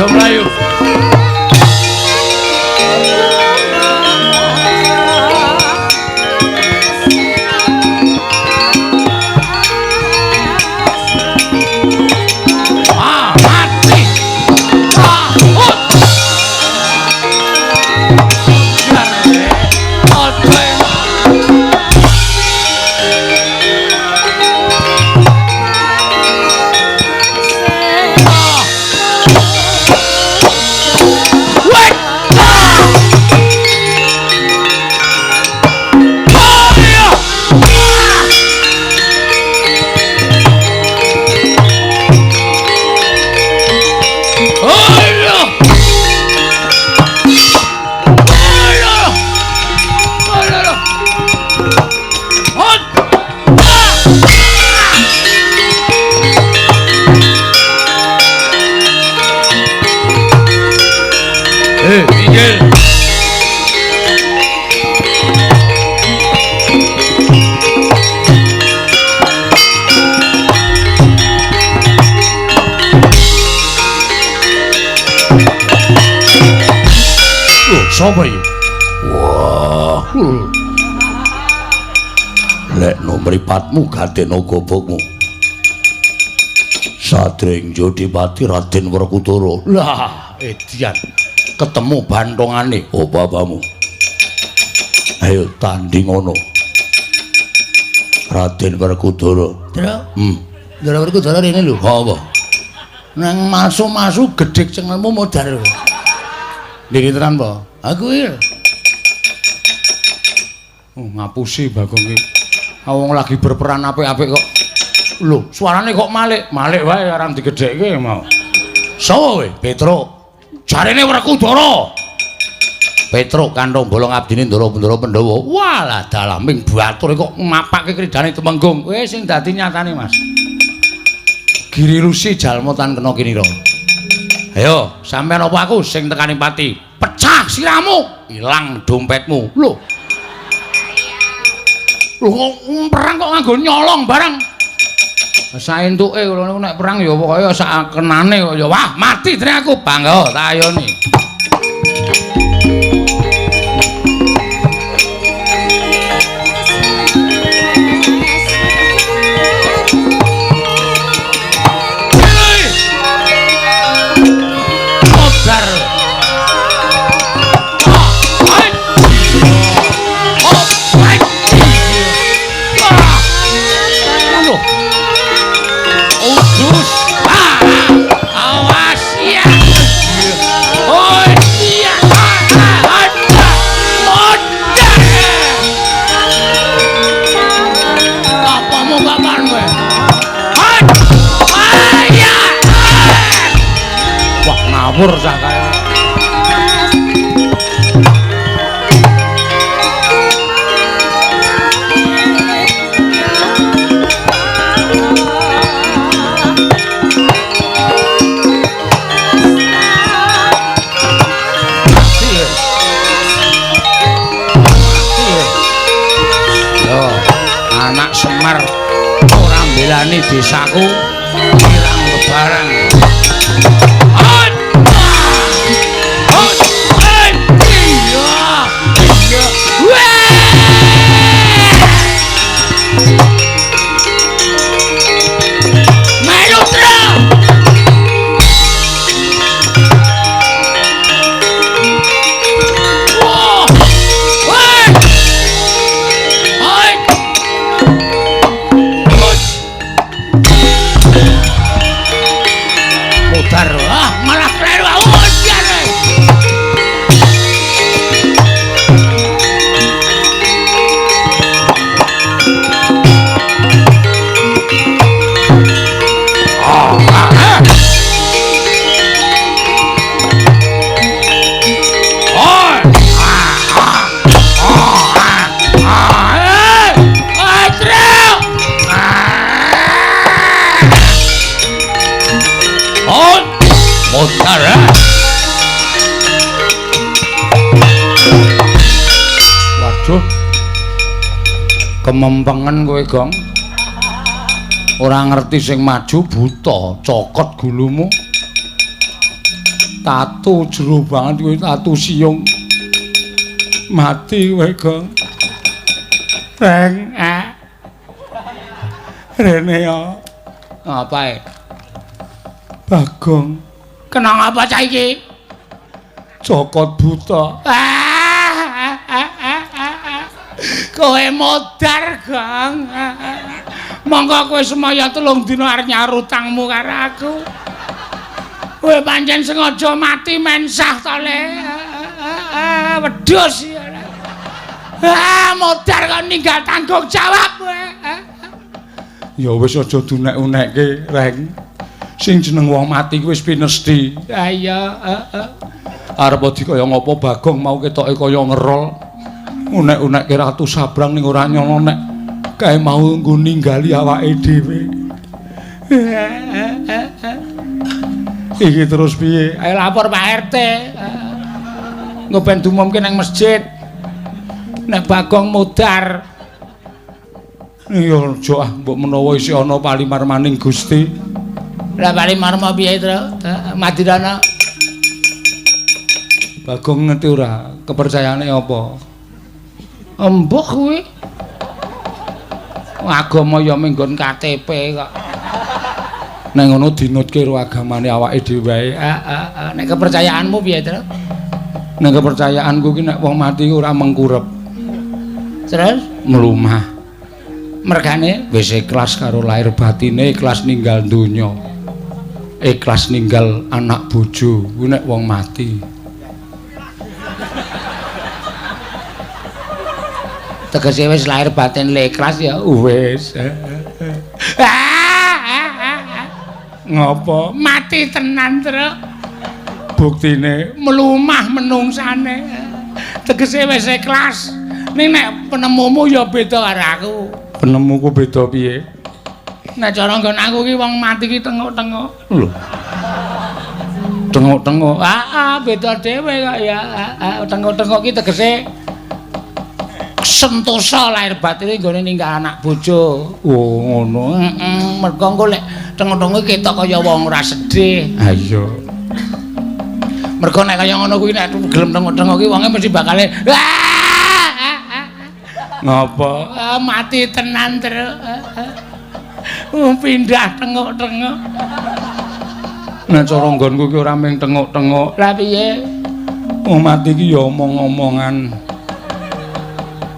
Aja mlayu. Ah, mati. Ah, hut. Sapa iki? Wah. Lekno mripatmu gadeno gobokmu. Sadring Jodipati Raden Werkudara. Lah, edian. Ketemu bantongane apa apamu? Ayo tanding ngono. Raden Werkudara. Ndra. Ndra Werkudara rene lho. Apa? Nang masu-masu gedhek cengelmu modar. Ndiri tenan apa? Aku iki. Oh, ngapusi Bagong iki. Wong lagi berperan apik-apik kok. Lho, suarane kok malik. Malik wae arang digedhekke mau. Sapa kowe? Petruk. Jarene Werkudara. Petruk kanthong bolong abdine Ndara-ndara Pandhawa. Walah dalaming batur kok mapake kridane Tumenggung. Wis sing dadi nyatane, Mas. Giri Rusi jalma tan kena kinira. Ayo, sampean apa aku sing tekani pati? Pecah siramu, ilang dompetmu. Lho. Lho kok perang kok nganggo nyolong barang. Saentuke kula niku nek perang ya pokoke sak kenane kok ya wah mati dene aku bangga tak ayoni. Ngawur sak kae. Yo, anak Semar ora mbelani desaku ilang bebarang. Waduh. Kemempengen kowe, Gong. Ora ngerti sing maju buta, cokot gulumu. Tatu jero banget kuwi tatu siung. Mati kowe, Gong. Reng, Rene ya. Ngapae? Bagong. Kena ngapa cah iki? Cokot buta. Kowe modar, Gong. Monggo kowe semaya 3 dina arep nyaur utangmu karo aku. Kowe pancen sengaja mati mensah to, Le. Wedhus. Modar kok ninggal tanggung jawab kowe. Ya wis aja dunek-unekke, Reng. Sing jeneng wong mati kuwi wis pinesthi. Ha iya, heeh. Arep di kaya ngapa Bagong mau ketoke kaya ngerol. Unek-unekke Ratu Sabrang ning ora nyono nek kae mau nggo ninggali awake dhewe. Iki terus piye? Ayo lapor Pak RT. Engko ben diumumke nang masjid. Nek Bagong modar. Ya aja ah, mbok menawa isih ana palimarmaning Gusti. Lah palimarma piye, Tru? Madirana. Bagong ngerti ora kepercayaane apa? Embuh kuwi. Agama ya minggon KTP kok. Nek ngono dinutke karo agamane awake dhewe wae. Heeh, nek kepercayaanmu piye, Tru? Nek kepercayaanku ki nek wong mati ora mengkurep. Terus mlumah. Mergane wis ikhlas karo lahir batine, ikhlas ninggal donya. Ikhlas ninggal anak bojo kuwi nek wong mati. Tegese wis lahir batin le ikhlas ya wis. Ngopo? Mati tenan, Truk. Buktine mlumah menungsane. Tegese wis ikhlas. Ning nek penemumu ya beda karo aku. Penemuku beda piye? Nek cara nggon aku ki wong mati ki tengok-tengok. Lho. Tengok-tengok. Heeh, beda dhewe kok ya. Heeh, tengok-tengok ki tegese sentosa lahir batine nggone ninggal anak bojo. Oh, ngono. Heeh, mergo engko lek tengok-tengok ketok kaya wong ora sedih. Ha iya. Mergo nek kaya ngono kuwi nek gelem tengok-tengok ki wonge mesti bakale ngapa? Mati tenan, Truk. Pindah tengok-tengok. Nek cara nggonku ki ora mung tengok-tengok. Lah piye? Wong mati ki ya omong-omongan.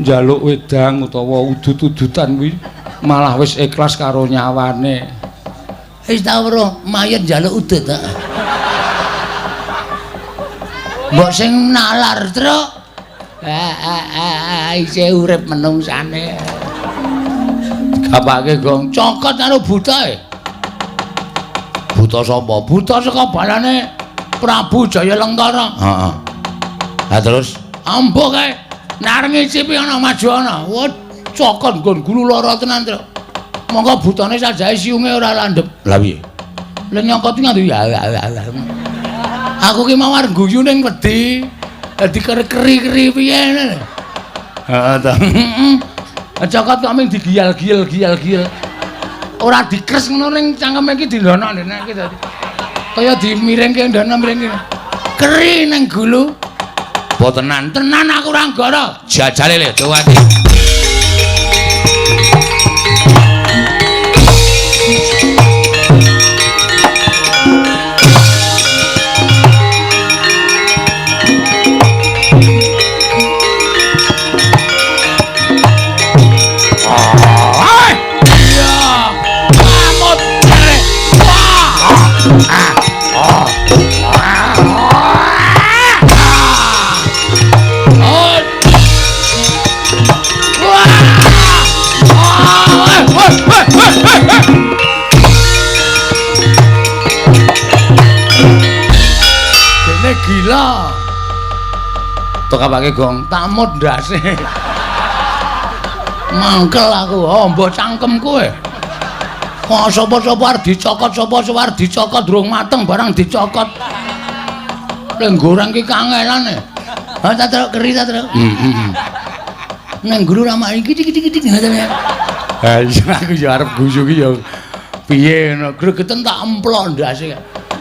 Njaluk wedang utawa udut-udutan kuwi malah wis ikhlas karo nyawane. Wis tau weruh mayit njaluk udut ta? Mbok sing nalar, Truk. Isih urip menungsane. Gapake Gong cokot karo buta e. Buta sapa? Buta saka balane Prabu Jayalengkara. Heeh. Ha terus ambo kae nek arep ngicipi ana maju ana. Wah, cokot nggon gulu lara tenan, Truk. Monggo butane sajae siunge ora landhep. Lah piye? Lah nyokot nganggo ya. Aku ki mau arep guyu ning wedi. Dadi keri-keri piye ngene. Heeh ta. Cokot kok mung digiyal-giyal-giyal-giyal. Ora dikres ngono ning cangkeme iki dilonok ndene iki dadi. Kaya dimiringke ndono miringke. Keri ning gulu. Apa tenan? Tenan aku ora nggara. Jajale le tuwati. Dene gila. Tokapake Gong, tamut ndase. Mangkel aku, ombo cangkem kowe. Kok sapa-sapa arep dicokot, sapa-sapa arep dicokot durung mateng barang dicokot. Lek goreng ki kangelan e. Ha ta truk keri ta truk. Heeh. Nang guru ramane iki iki iki ngoten ya. Ha iya aku ya arep guyu ki ya piye ngono. Gregeten tak emplok ndase.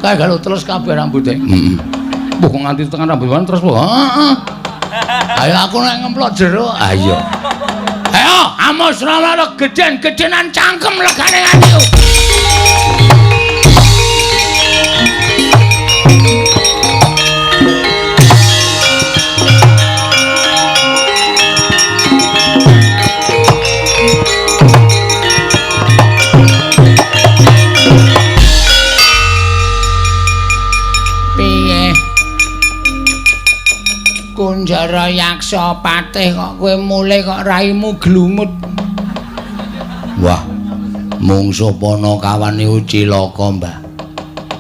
Kae galo terus kabeh rambute. Heeh. Mbah kok nganti tekan rambut wan terus wae. Heeh. Ayo aku nek ngemplok jero. Ayo. Ayo amos ora gedhen-gedhenan cangkem legane nganti. Kunjara Yaksa Patih kok kowe mulih kok raimu glumut. Wah, mungsuh Panakawan niku cilaka, Mbah.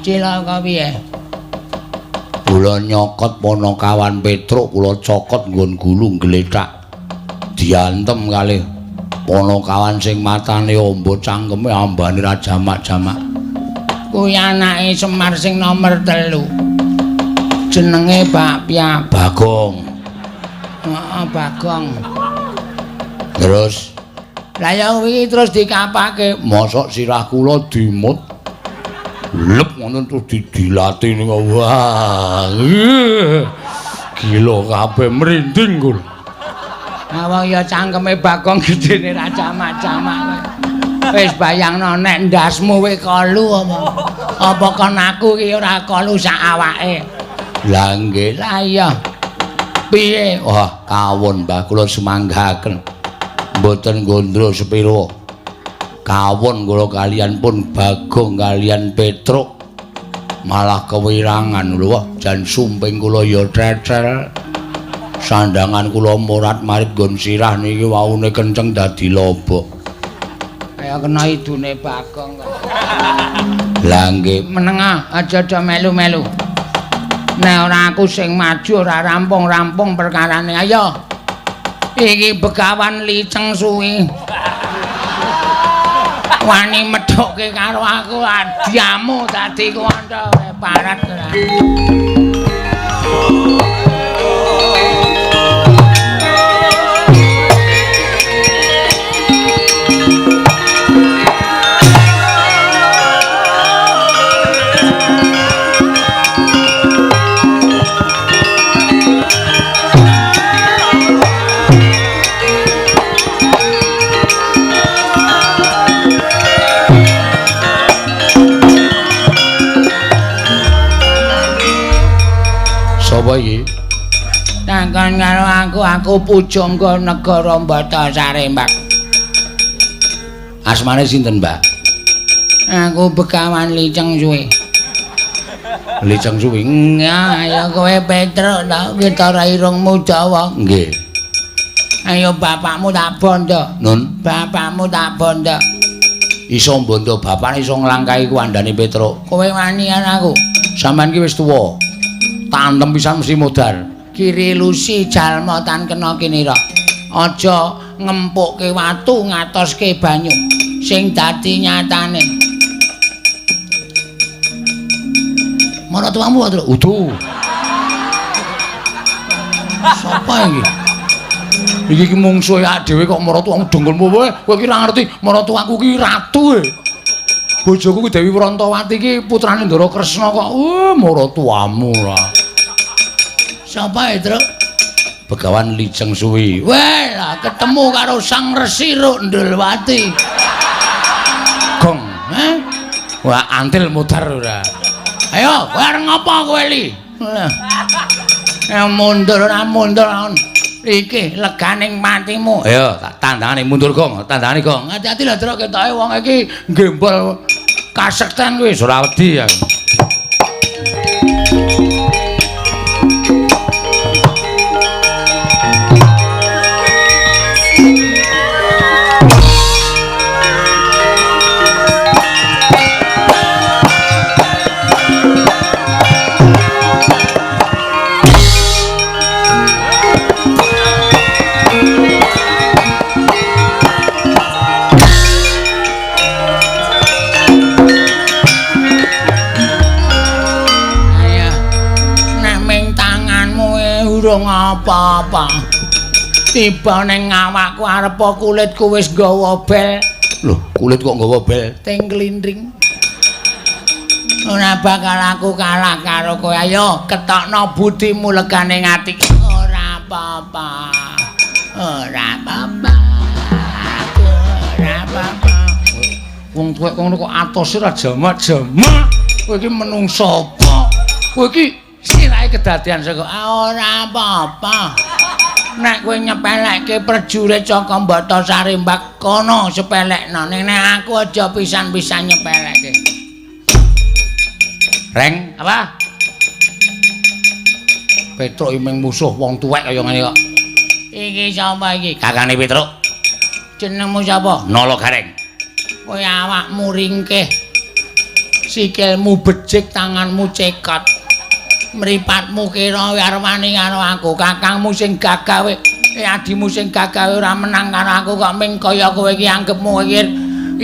Cilaka piye? Kula nyokot Panakawan Petruk, kula cokot nggon gulu glethak. Diantem kalih Panakawan sing matane amba cangkeme ambane ra jamak-jamak. Kuwi anake Semar sing nomer 3. Jenenge Bakpia Bagong. Heeh, Bagong. Terus lah ya wingi terus dikapake, mosok sirah kula dimut. Lep ngono terus didilati niku. Wah. Gila kabeh merinding kula. Awang ya cangkeme Bagong gedene ra jamak-jamak. Wis bayangno nek ndasmu kowe kolu apa? Apa kon aku iki ora kolu sak awake? Lah nggih, lah iya. Piye? Wah, kawon Mbah kula sumanggaken. Mboten gondro sepiro. Kawon kula kalian pun Bagong kalian Petruk. Malah kewirangan lho, wah jan sumping kula ya cecel. Sandangan kula morat-marit nggon sirah niki waune kenceng dadi lobok. Kaya kena idune Bagong kok. Lah nggih, menengah aja-aja melu-melu. Nek ora aku sing maju ora rampung-rampung perkarane. Ayo. Iki Begawan Liceng Suwi. Wani medhokke karo aku adiamu dadi kuwanca parat ora. Sapa iki? Takon karo aku, aku pujangga negara Batasari, Mbak. Asmane sinten, Mbak? Aku Begawan Liceng Suwi. Liceng Suwi. Ya, ayo kowe Petruk ta ketara irungmu dawa. Nggih. Ayo bapakmu tak bondo. Nun, bapakmu tak bondo. Iso bondo bapakne iso nglangkahi kuwandane Petruk. Kowe wani karo aku. Sampeyan ki wis tuwa. Tantem pisan mesti modar. Kiri lusi jalma tan kena kinira. Aja ngempukke watu ngatoske banyu sing dadi nyatane. Maratuamu wae udu. Sapa iki? Iki ki mungsuhe awake dhewe kok maratuamu dengkulmu kowe. Kowe ki ora ngerti maratuaku ki ratu e. Bojoku ki Dewi Prantawati ki putrane Ndara Kresna kok. Maratuamu lah. Sapa e, Truk? Begawan Liceng Suwi. Weh, lah ketemu karo Sang Resi Rukndulwati. Gong, eh? Wah, antil mudar ora. Ayo, kowe arep ngopo kowe li? Mundur ora mundur. Iki leganing patimu. Ayo, tak tandangane mundur gong, tandangane gong. Hati-hati lho, Truk, ketoke wong iki gembol kasekten kuwi ora wedi aku. Durung apa-apa. Tiba ning awakku arepa kulitku wis nggawa bel. Lho, kulit kok nggawa bel? Ting klindring. Ora bakal aku kalah karo kowe. Ayo ketokno budimu legane ati. Ora apa-apa. Ora apa-apa. Ora apa-apa. Wong tuwek ngono kok atose ora jamak-jamak. Kowe iki menungso apa? Kowe iki sirahe kedadian saka ora apa-apa. Nek kowe nyepelekke prajurit saka Batasari Mbak kono sepelekno. Ning nek aku aja pisan-pisan nyepelekke. Reng, apa? Petruk iming musuh wong tuwek kaya ngene kok. Iki sapa iki? Kakane Petruk. Jenengmu sapa? Nala Gareng. Kowe awakmu ringkih. Sikilmu becik, tanganmu cekot. Mripatmu kira arwani karo aku, kakangmu sing gagawe, adimu sing gagawe ora menang karo aku kok ming kaya kowe iki anggepmu iki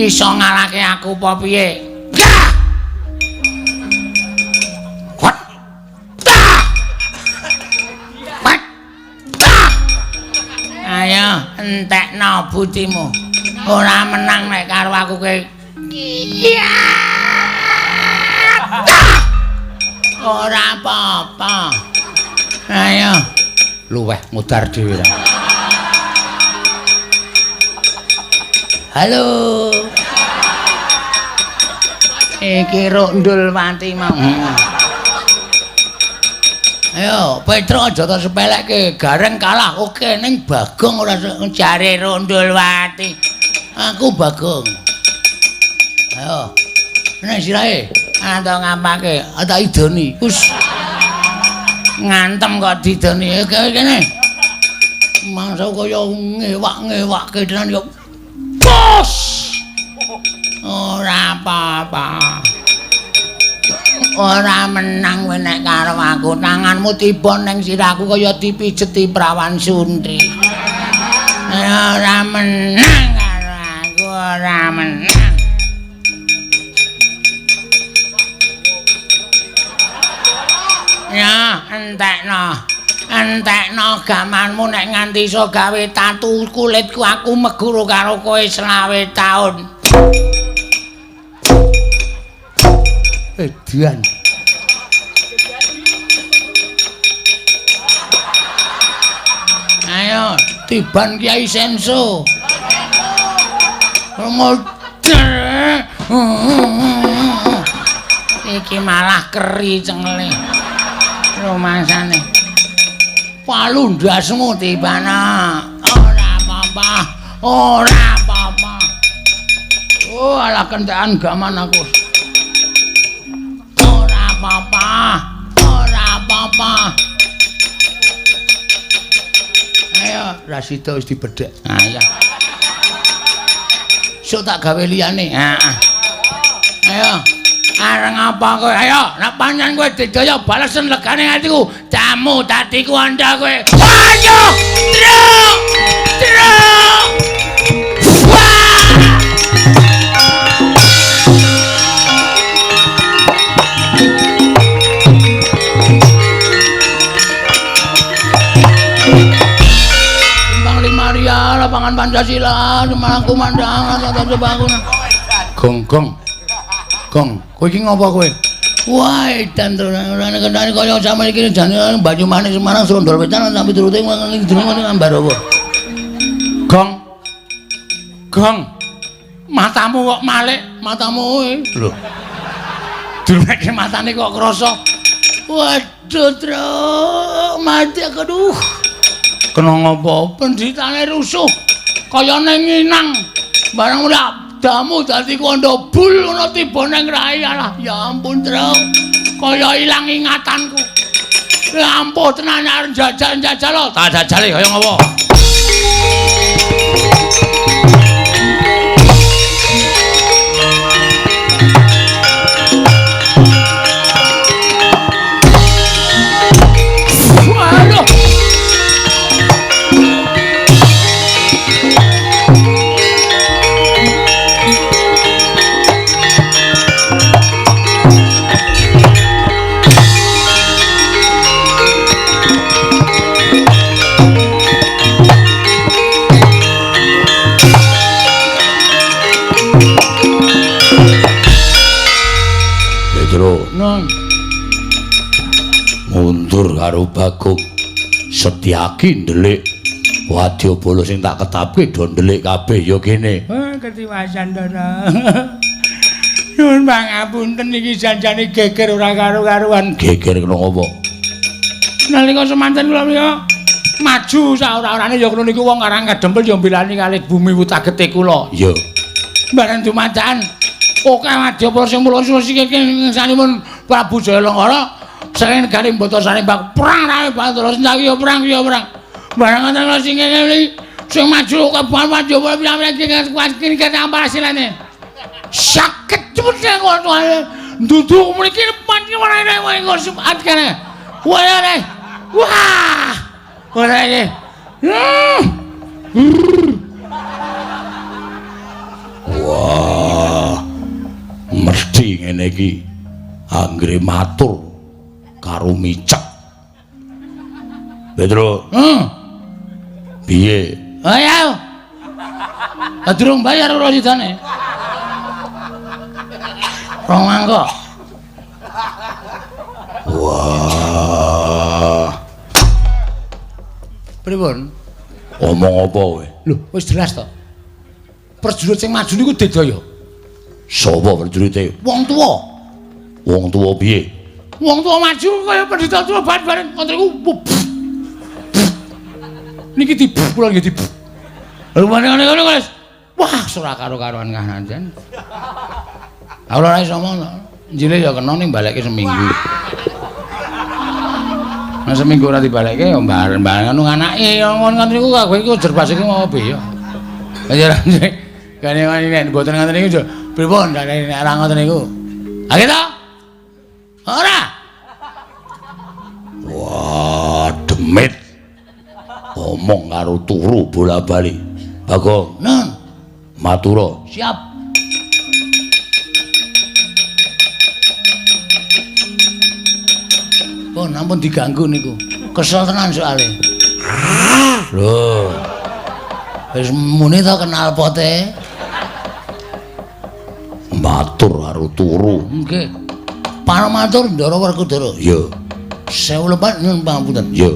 iso ngalahke aku apa piye? Gah! Wat! Tah! Wat! Tah! Ayo entekno butimu. Ora menang nek karo aku kowe. Iya! Tah! Ora apa-apa. Ayo, luweh mudar dhewe. Halo. Iki Rondul Wati mau. Ayo, Petruk aja tak sepelekke, Gareng kalah oke ning Bagong ora jare Rondul Wati. Aku Bagong. Ayo. Nek sirahe anto ngapake? Tak idoni. Wis ngantem kok didoni. Kene. Mangsa kaya ngewak-ngewakke tenan yo. Bos. Ora apa-apa. Ora menang kowe nek karo aku. Tanganmu tiba ning sirahku kaya dipijeti prawan suntri. Ora menang karo aku, ora menang. Ya, entekno. Entekno gamanmu nek nganti iso gawe tatu kulitku aku meguru karo kowe 25 taun. Edan. Ayo, tiban Kiai Senso. Modar. Iki malah keri cengele. Rumangsane. Palu ndasmu tibana. Ora apa-apa. Ora apa-apa. Oh, alah kentekan gaman aku. Ora apa-apa. Ora apa-apa. Ayo, Rasida wis dibedhek. Ayo. Sok tak gawe liyane. Heeh. Ayo. Areng apa kowe? Ayo, nek pancen kowe didaya balesen legane atiku. Jamu dadiku andha kowe. Ayo, Truk! Truk! Wah! Timbang 5 rial lapangan Pancasila, Semarang kumandang, tata bangun. Gong gong. Gong, kowe iki ngopo kowe? Wah, edan terus kendane kaya sampe iki jane Banyumanik Semarang Srondol Wetan sampe turute ngene jenenge Ambarawa. Gong. Gong. Matamu kok malik, matamu kowe. Lho. Durungke matane kok krasa. Waduh, Truk, mati aku aduh. Kena ngopo? Pendritane rusuh. Kaya ning nginang. Barang ora damu dadi kondo bul ngono tiba ning rai alah ya ampun Truk kaya ilang ingatanku. Ya ampun tenan arep jajal-jajal lho. Tak jajale kaya ngopo? Waduh. Nang. Mundur karo Bagong. Setyaki ndelik wadyabala sing tak ketapke do ndelik kabeh ya kene. Ketiwasan Ndara. Nyuwun pangapunten iki janjane geger ora karo-karuan. Geger kena apa? Nalika semanten kula menika maju saora-orane ya kula niku wong Karang Kadempel ya mbelani kalih bumi wutagete kula. Iya. Bareng dumadakan akeh wadyabala sing mula siki ngesanipun Prabu Jayalengkara saking negari Mbata Sarimbak perang rame banget terus ya perang ya perang. Bareng ngoten sing ngene sing maju akeh wadyabala pirang-pirang iki kene hasilane. Saged cepet ngono nduduk mriki pancen ora sumat kene. Wah. Wah. Ora iki. Wah. Mesti ngene iki anggere matur karo micek. Petro. Piye? Ayo. Durung bayar ora sidane. Rong mangkok. Wah. Pripun? Omong apa kowe? Lho, wis jelas to. Prajurit sing maju niku digdaya. Sapa prajurite? Wong tuwa. Wong tuwa piye? Wong tuwa maju kaya pendhita tuwa bareng ngoten niku. Niki di kula nggih di. Lho ngene wis. Wah, ora karo-karuan kahanan jan. Aku ora iso ngomong. Njile ya kena ning balekke seminggu. Nah seminggu ora dibalekke ya mbar-mbar ngono anake ngono niku kowe iku jerbas iki mau piye ya. Ya kene nek mboten ngoten niku pripun nek ora ngoten niku. Ha gitu? Ora. Wah, demit. Omong karo turu bola-bali. Bagong, Nun. Matura. Siap. Oh, ampun diganggu niku. Kesel tenan soalé. Lho. Wis muni to kenal pote. Matur karo turu. Nggih. Paramatur Ndara Werkudara. Iya. 1000 lepat nyuwun pangapunten. Iya.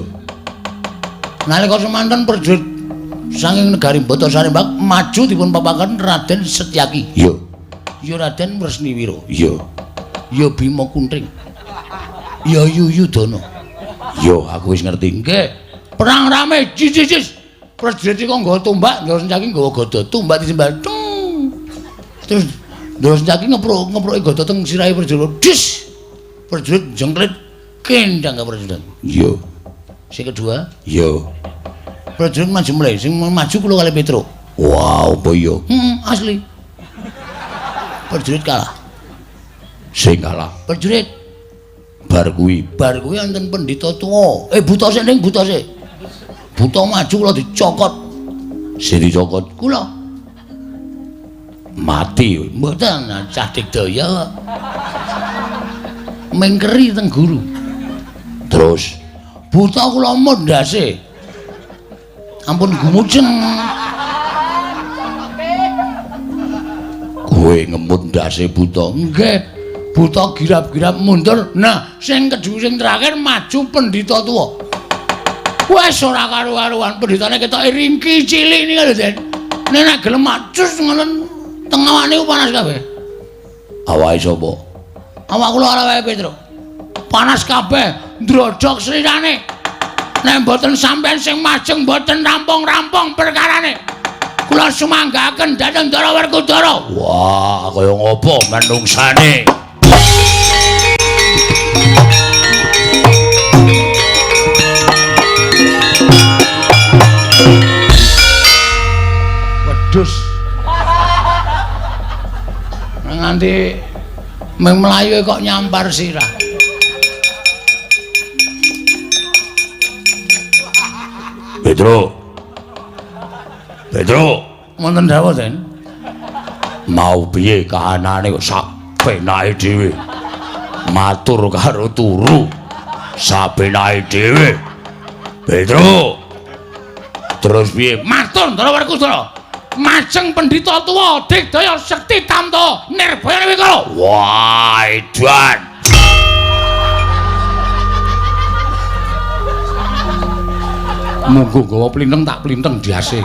Nalika semanten prajurit saking negari Mbata Sarimbak maju dipun papaken Raden Setyaki. Iya. Ya Raden Wresniwira. Iya. Ya Bima Kuntring. Ya Yuyudana. Ya aku wis ngerti. Nggih. Perang rame jis-jis. Prajurit iku nggawa tombak, Ndara Setyaki nggawa gada. Tombak disembah. Terus Ndara Setyaki ngepruk-ngepruki gada teng sirahe prajurit. Dis. Prajurit jengklit kendang ke prajurit. Iya. Sing kedua, iya. Prajurit maju mulai, sing maju kula kali Petro. Wah, apa iya? Asli. Prajurit kalah. Sing kalah. Prajurit bar kuwi, bar kuwi wonten pendhita tuwa. Buta sik ning buta sik. Buta maju kula dicokot. Sing dicokot kula. Mati. Mboten cah digdaya. Mengkeri teng guru. Terus buta kula mondase. Ampun gumujeng. Kowe ngemut ndase buta. Nggih. Buta girap-girap mundur. Nah, sing kedua sing terakhir maju pendhita tuwa. Wes ora karu-karuan, pendhitane ketoke ringki cilik niku lho, Den. Nek gelem macus ngoten teng awake niku panas kabeh. Awake sapa? Awak kula karo awake Petro. Panas kabeh, ndrodhok slirane. Nek mboten sampean sing majeng mboten rampung-rampung perkarane. Kula sumanggaken dhateng Ndara Werkudara. Wah, kaya ngopo menungsane? Wedhus. Nganti meng mlayu kok nyampar sirah. Petro. Petro, wonten dawuh, Den. Mau piye kahanane kok sak penake dhewe. Matur karo turu sapenake dhewe. Petro. Terus piye? Matur Ndara Werkudara. Majeng pendhita tuwa digdaya sekti tamta nirbaya wikala. Wah, edan. Munggo gawa plinteng tak plinteng diase.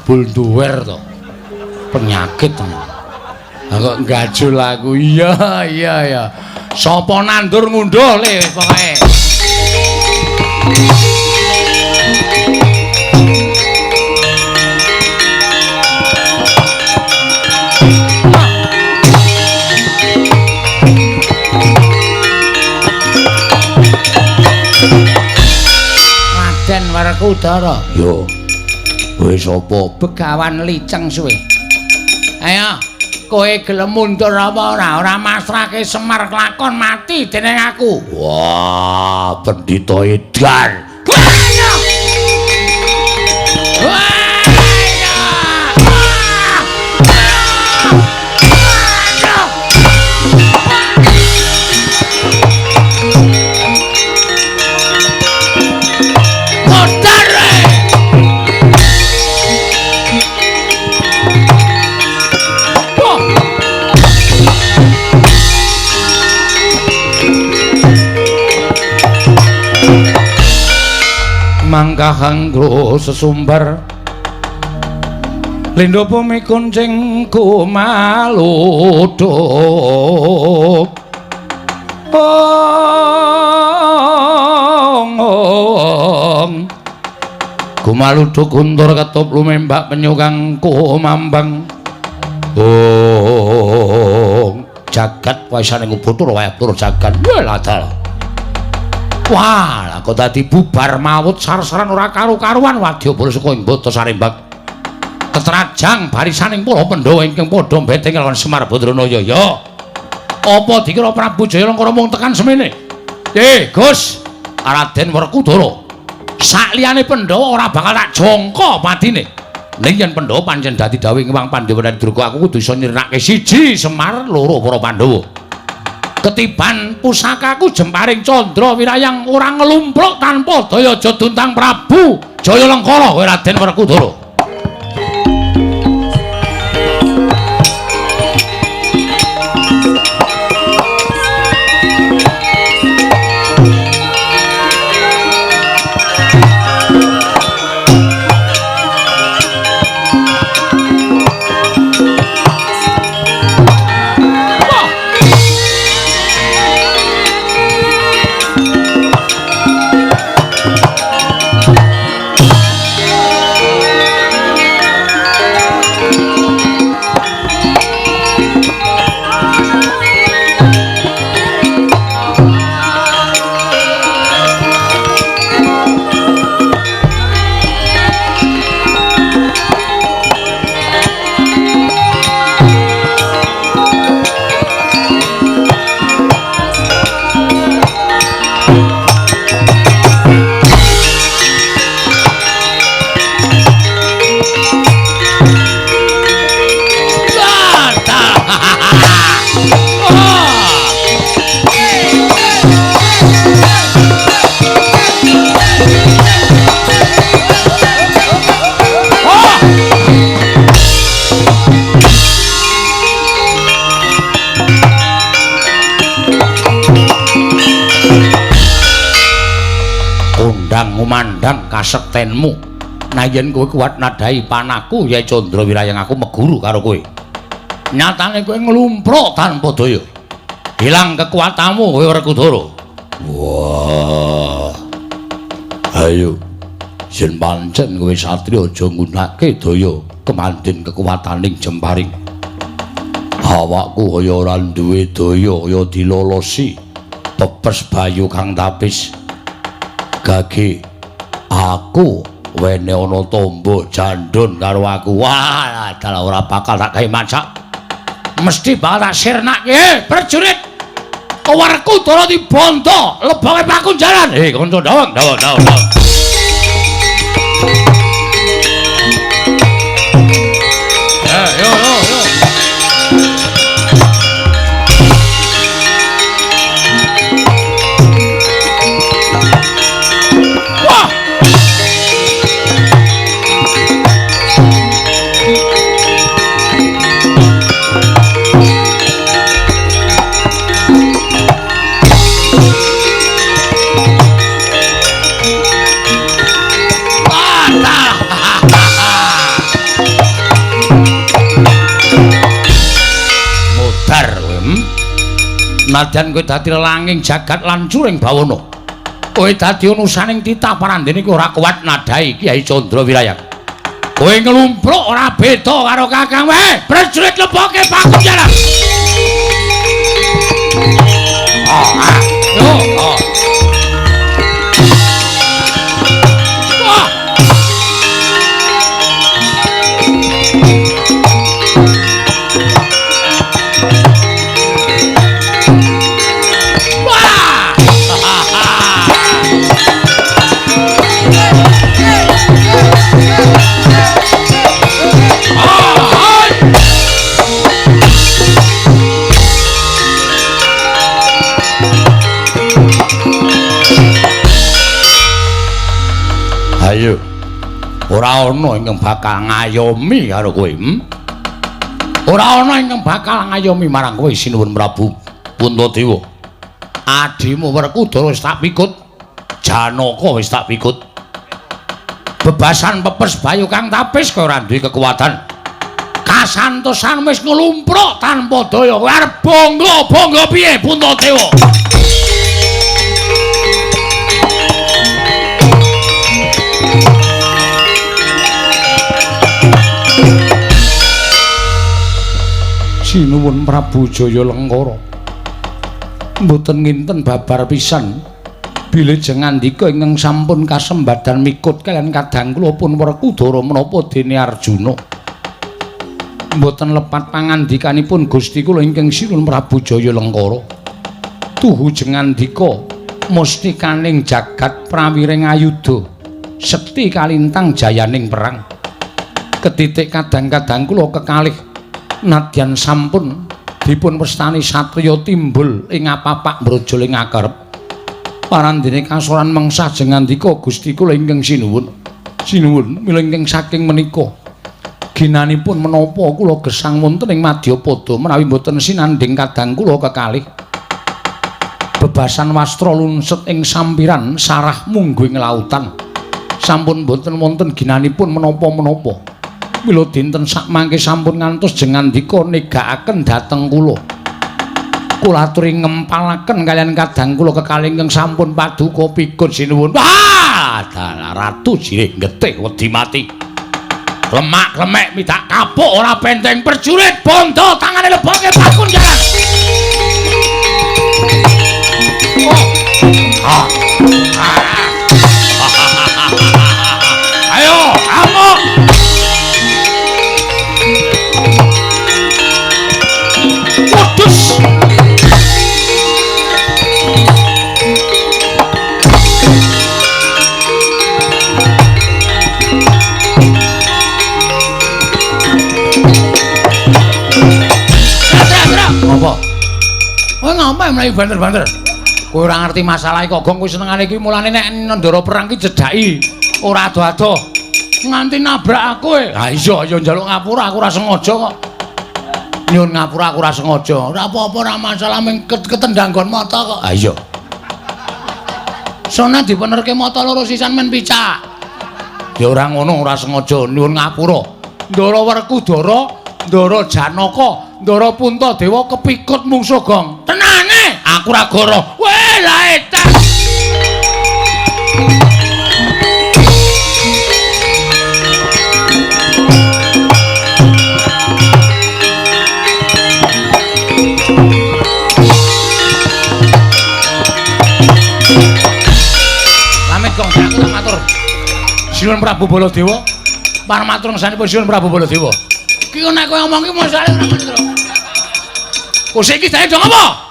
Bulduwer to. Penyakit to. Lah kok gajul aku. Iya, iya, iya. Sapa nandur ngunduh le pokoke. Raden Werkudara. Yo. Wis apa begawan liceng suwe. Ayo, kowe gelem mundur apa ora? Ora masrahke Semar kelakon mati dening aku. Wah, pendhita edan. Mangkahanggo sesumbar lindho bumi kuncing kumaluduk ong kumaluduk guntur ketup lumembak penyu kang kumambang ong jagat waisane ngubutur wayah tur jagat weladal. Wah, kok dadi bubar mawut sar-saran ora karu-karuan wadyabala saka ing Bata Sarembak. Ketrajang barisaning para Pandhawa ingkang padha mbeteng lawan Semar Badranaya. Ya. Apa dikira Prabu Jayalangkara mung tekan semene? Gus, Raden Werkudara. Sakliyane Pandhawa ora bakal tak jangka patine. Ning yen Pandhawa pancen dadi dawuh ing Pandhawa Durga, aku kudu iso nyirnake siji Semar, loro para Pandhawa. Ketiban pusakaku jemparing Candra Wirayang ora nglumpruk tanpa daya jaduntang Prabu Jayalangkara kowe Raden Werkudara. Ngumandang kasektenmu. Nah yen kowe kuat nadhahi panahku ya Candra Wirayang aku meguru karo kowe. Nyatane kowe nglumpruk tanpa daya. Hilang kekuatanmu kowe Werkudara. Wah. Ayo. Yen pancen kowe satriya aja nggunakake daya kemandin kekuwataning jemparing. Awakku kaya ora duwe daya kaya dilolosi pepes bayu kang tapis. Gage aku wene ana tombo jandun karo aku. Wah, dalah ora bakal tak gawe macak. Mesti bakal tak sirnake. Prajurit, Werkudara dibondo, leboke pakunjaran. Kanca dawang, dawang, dawang, dawang. Yo, yo, yo. Senadyan kowe dadi lelanging jagat lan curing bawana. Kowe dadi unusaning titah parandene kowe ora kuat nadhahi Kyai Candra Wirayan. Kowe nglumpruk ora beda karo Kakang wae. Prajurit leboke pakunjaran. Oh, ah. Yo, oh. Wah. Wah. Ayo. Ora ana ingkang bakal ngayomi karo kowe, Ora ana ingkang bakal ngayomi marang kowe Sinuwun Prabu Puntadewa. Adimu Werkudara wis tak pikut, Janaka wis tak pikut. Bebasan pepes bayu kang tapis kowe ora duwe kekuatan. Kasantosan wis nglumpruk tanpa daya. Kowe arep bangga-bangga piye Puntadewa? Sinuwun Prabu Jaya Lengkara. Mboten nginten babar pisan bilih jengandika ingkang sampun kasembadan mikut kaliyan kadang kula pun Werkudara menapa dene Arjuna. Mboten lepat pangandikanipun Gusti kula ingkang Sinuwun Prabu Jaya Lengkara. Tuhu jengandika mustikaning jagat prawiring ayudha sekti kalintang jayaning perang. Ketitik kadang-kadang kula kekalih nadyan sampun dipun wastani satriya timbul ing apapak mbrojol ing akerep. Parandene kasoran mengsah jengandika Gusti kula ingkang sinuwun. Sinuwun mila ingkang saking menika ginanipun menapa kula gesang wonten ing madyapada menawi mboten sinandhing kadang kula kekalih. Bebasan wastra lunset ing sampiran sarah mungguing lautan. Sampun mboten wonten ginanipun menapa-menapa. Mila dinten sakmangke sampun ngantos jengandika negakaken dhateng kula. Kula aturi ngempalaken kaliyan kadang kula kekalih ingkang sampun paduka pikun sinuwun. Wah, dalah ratu jirih getih wedi mati. Lemak-lemek midak kapuk ora penteng prajurit bondo tangane leboke pakun jaran. Oh. Ah. Ah. Ayo, amuk. Wedhus. Apa? Kowe ngapa mlayu banter-banter? Kowe ora ngerti masalah iki kok, Gong. Kowe senengane iki mulane nek ndara perang ki cedhaki, ora ado-ado. Nganti nabrak aku e. Ha iya, ya njaluk ngapura aku ora sengaja kok. Nyun ngapura aku ora sengaja. Ora apa-apa, ora masalah mung ketendang nggon mata kok. Ha iya. Sona dipenerke mata loro sisan men picak. Ya ora ngono, ora sengaja nyun ngapura. Ndara Werkudara, Ndara Janaka, Ndara Puntadewa kepikut mungsuh Gong. Tenane, aku ora goro. Weh, lah edan. Pamit Gong, aku tak matur. Sinuwun Prabu Baladewa, parmatur ngesanipun Sinuwun Prabu Baladewa. Ki nek kowe ngomong ki masale ora ngono to. Kose iki jane dong apa?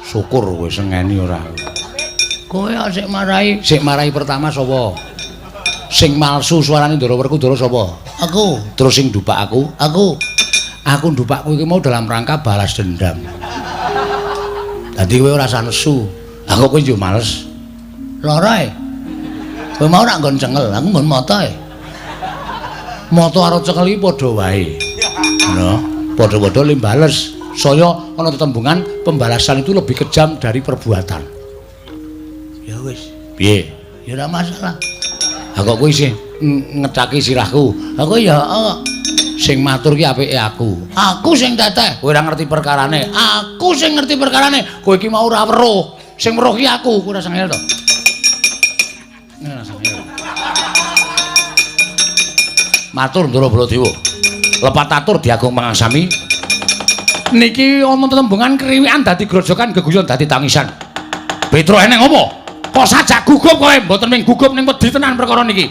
Syukur kowe sengeni ora. Kowe sik marahi pertama sapa? Sing malsu suarane Ndara Werkudara sapa? Aku. Terus sing ndupak aku? Aku. Aku ndupak kowe iki mau dalam rangka balas dendam. Dadi kowe ora usah nesu. Aku kowe yo males. Lara e. Kowe mau ora nggon cengel, aku nggon mata e. Mata karo cengel iki padha wae. Ngono. Padha-padha le bales. Saya ana tetembungan pembalasan itu lebih kejam dari perbuatan. Ya wis. Piye? Ya ora masalah. Ha kok kowe isih ngecaki sirahku. Aku ya kok. Sing matur ki apike aku. Aku sing teteh, kowe ora ngerti perkarane. Aku sing ngerti perkarane. Kowe iki mau ora weruh. Sing weruh ki aku, kowe ora sangel to. Ora sangel. Matur Ndara Baladewa. Lepat atur diagung mangasami. Niki ana tetembungan kriwikan dadi grojokan geguyon dadi tangisan. Petro eneng apa? Kok sajak gugup kowe? Mboten ming gugup ning wedi tenan perkara niki.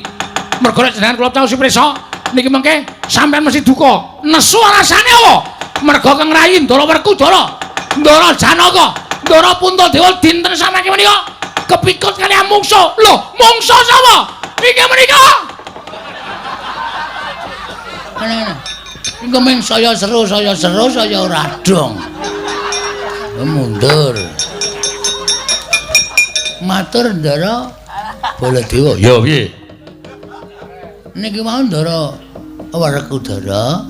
Mergo nek jenengan kula caosi prisa niki mengke sampean mesti duka. Nesu alasane apa? Mergo Kang Rayi Ndara Werkudara, Ndara Janaka, Ndara Puntadewa dinten samangke menika kepikut kaliyan mungsuh. Lho, mungsuh sapa? Iki menika. Ana. Engko ming saya seru, saya ora dong. Mundur. Matur Ndara Baladewa. Ya piye? Niki mau Ndara Werkudara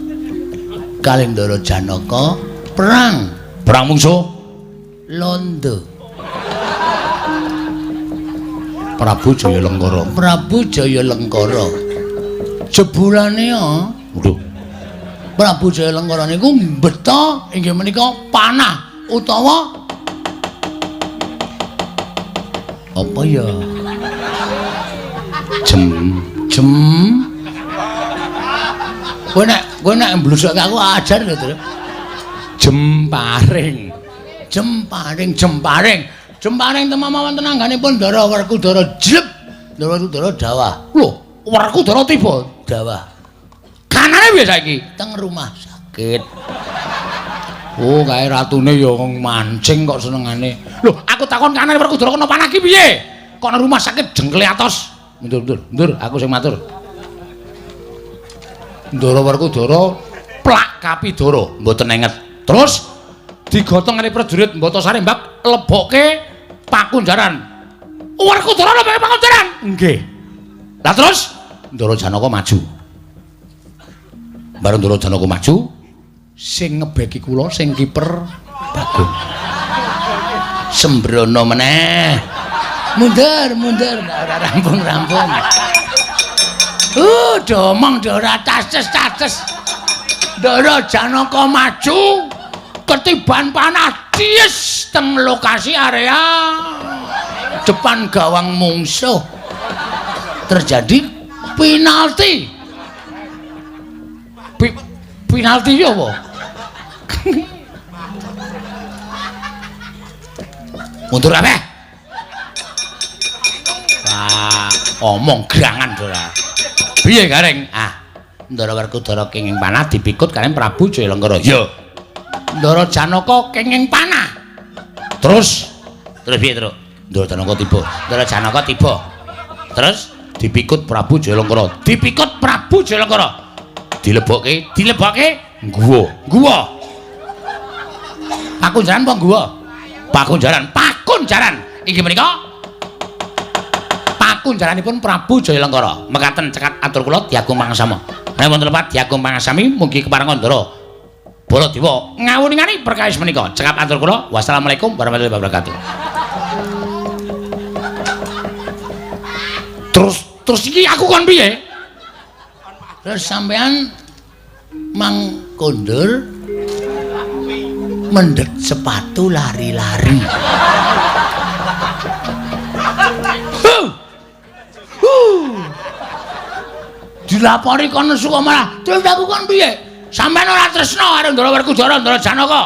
kalih Ndara Janaka perang. Perang mungsuh Londo. Prabu Jaya Lengkara. Prabu Jaya Lengkara. Jebulane ya. Waduh. Prabu Jaya Lengkara niku mbeta inggih menika panah utawa apa ya? Jem jem. Kowe nek mblusuk aku ajar lho, Tru. Jemparing. Jemparing, jemparing. Jemparing temama wonten angganipun Ndara Werkudara jleb. Ndara Werkudara dawah. Lho, Werkudara tiba dawah. Kanane piye saiki? Teng rumah sakit. Oh, kae ratune ya mancing kok senengane. Lho, aku takon kanane Werkudara kena panah ki piye? Kok nang rumah sakit jengkle atos. Mundur, mundur, mundur, aku sing matur. Ndara Werkudara plak kapidara, mboten enget. Terus digotong kali prajurit Mbatasari mbak lebokke pakunjaran. Werkudara lebokke pakunjaran? Nggih. Lah terus Ndara Janaka maju. Bareng Ndara Janaka maju, sing ngebeki kula sing kiper Bagong. Sembrono meneh. Mundur, mundur, ora rampung-rampung. Domong ora taces-taces. Ndara Janaka maju, ketiban panah ties teng lokasi area depan gawang mungsuh. Terjadi penalti. Penalti ya apa? Mundur kabeh. Wah, omong gerangan ora. Piye Gareng? Ah, Ndara Werkudara kenging panah dipikut kaliyan Prabu Jaya Lengkara. Ya. Ndara Janaka kenging panah. Terus terus piye, Truk? Ndara Janaka tiba. Ndara Janaka tiba. Terus dipikut Prabu Jaya Lengkara. Dipikut Prabu Jaya Lengkara. Dilebokke, dilebokke guwa. Guwa. Pakunjaran apa guwa? Pakunjaran, pakunjaran. Inggih menika pakunjaranipun Prabu Jaya Lengkara. Mekaten cekat atur kula diagung pangasama. Nek wonten lepat diagung pangasami mugi keparenga Ndara Baladewa ngawuningani perkawis menika. Cekap atur kula. Wassalamualaikum warahmatullahi wabarakatuh. Terus terus iki aku kon piye? Terus sampean mang kondur mendhet sepatu lari-lari. Dilapori kono suka malah. Terus aku kon piye? Sampeyan ora tresna karo Ndara Werkudara, Ndara Janaka.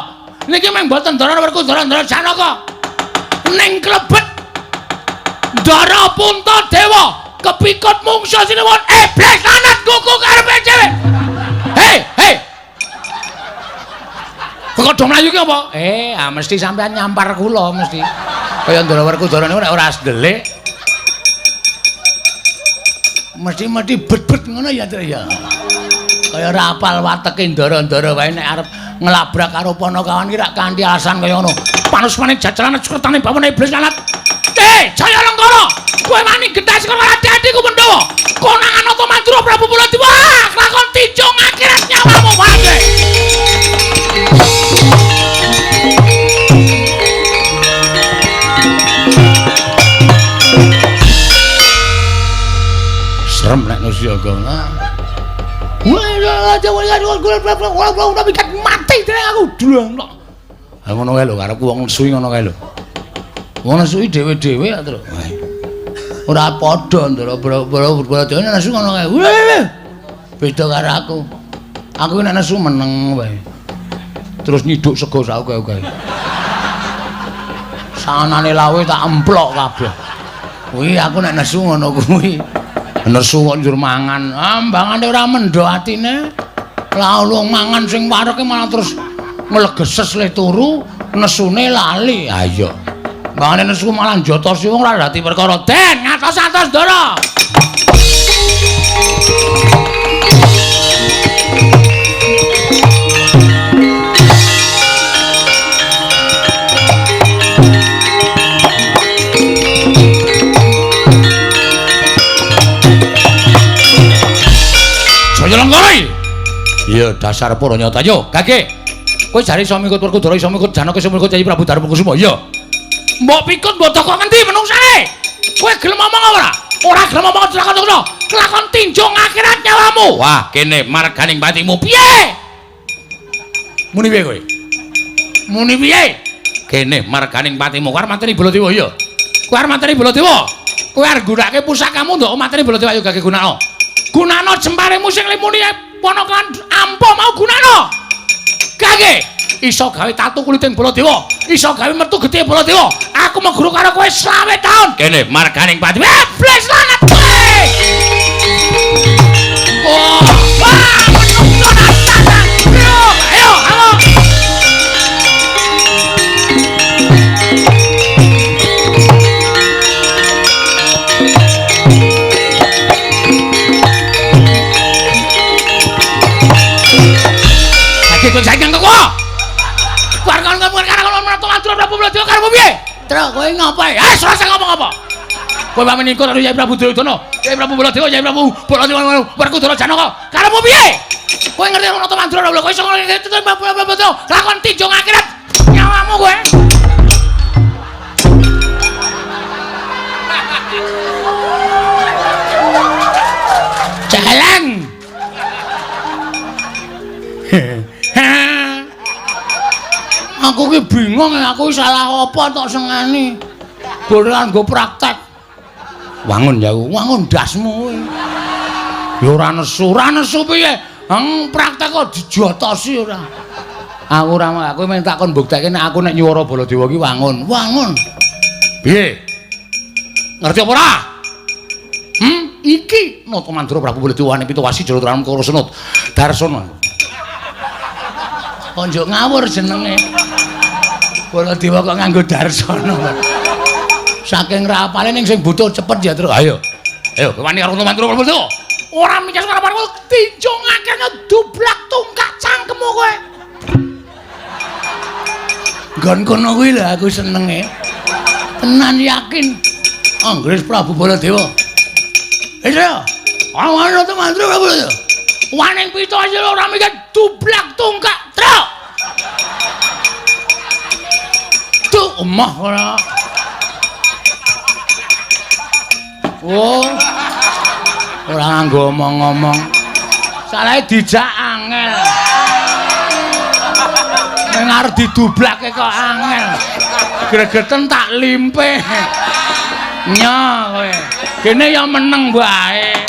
Niki mung mboten Ndara Werkudara, Ndara Janaka. Ning klebet Ndara Puntadewa kepikut mungsuh sinuwun iblis lanat kuku karepe dhewe. Hei, hei. Kok do mlayu ki apa? Mesti sampean nyampar kula mesti. Kaya Ndara Werkudara niku nek ora ndelik. Mesti-mesti bet-bet ngono ya, Tru ya. Kaya ora apal wateke ndara-ndara wae nek arep nglabrak karo Panakawan ki rak kanthi alasan kaya ngono. Panusmane jajalan sekertane bawana iblis lanat. Jaya Lengkara, kowe wani gentas karo adi-adiku Pandhawa. Konangan Nata Madura Prabu Baladewa, lakon tinjung akhirat nyawamu wae. Serem nek Nusiaga. Wah, mati dening aku dlang tok. Ha ngono kae lho karepku wong nesu ngono kae lho. Wong nesu dhewe-dhewe ya, Tru. Ora padha ndara Baladewa nesu ngono kae. Beda karo aku. Aku nek nesu meneng wae. Terus nyiduk sego saoke-oke. Sanane lawe tak emplok kabeh. Kuwi aku nek nesu ngono kuwi. Nesu kok njur mangan. Ambangane ora mendho atine. Lah wong mangan sing wareke malah terus nglegeses le turu, nesune lali. Ha iya. Mbangane nesu malah njotosi wong ora dadi perkara. Den ngatos-atos Ndara. Jaya Lengkara. Iya dasar para nyata yo, Gage. Kowe jare iso mikut Werkudara, iso mikut Janaka, iso mikut Kyai Prabu Darmakusuma. Iya. Mbok pikut mbok toko ngendi menungsane? Kowe gelem omong ora? Ora gelem omong kelakon ngono. Kelakon tinjung akhirat nyawamu. Wah, kene marganing patimu. Piye? Muni piye kowe? Muni piye? Kene marganing patimu. Kowe arep mateni Baladewa iya. Kowe arep mateni Baladewa. Kowe arep nggunakake pusakamu ndok mateni Baladewa ayo Gage gunakno. Gunakno jemparemu sing limuni ponakan ampuh mau gunakno. Gage iso gawe tatu kuliting Baladewa, iso gawe metu getih Baladewa. Aku meguru karo kowe 25 taun. Kene marganing pati. Iblis lanat kowe. Oh, wah, menungso natan. Ayo, ayo. Lagi kowe saiki nganggo kowe. Piye? Truk kowe ngapa? Eh, ora usah ngomong apa. Kowe pamit karo Kyai Prabu Duryudana, Kyai Prabu Baladewa, Kyai Prabu Baladewa Werkudara Janaka. Karepmu piye? Kowe ngerti ngono to Mandra lho, kowe iso ngerti Baladewa. Lakon tinjung akhirat nyawamu kowe. Jalan. Aku ki bingung, aku salah apa tok sengeni. Boran nggo praktek. Wangun ya, wangun ndasmu kowe. Ya ora nesu, ora nesu piye? Heng praktek kok dijotosi ora. Aku ora, aku mung takon mbuktekke nek aku nek nyuwara Baladewa ki wangun. Wangun. Piye? Ngerti apa ora? Iki Nata Mandra Prabu Baladewa ane Pitowasi Jalatrana Kara Senut Darsana. Kok njuk ngawur jenenge. Baladewa kok nganggo Darsana. Saking rapale ning sing butuh cepet ya, Tru. Ayo. Ayo, wani karo Mandra Prabu Baladewa. Ora mikir karo aku tinjung akeh dublak tungkak cangkemmu kowe. Nggon kono kuwi lho aku senenge. Tenan yakin Anggris Prabu Baladewa. Wis ya. Awan Nata Mandra Prabu Baladewa. Waning Pitowasi ora mikir dublak tungkak, Truk. Tuh emah ora. Oh. Ora nganggo omong-omong. Salahe dijak angel. Ning arep didublake kok angel. Gregeten tak limpe. Nya kowe. Kene ya meneng wae.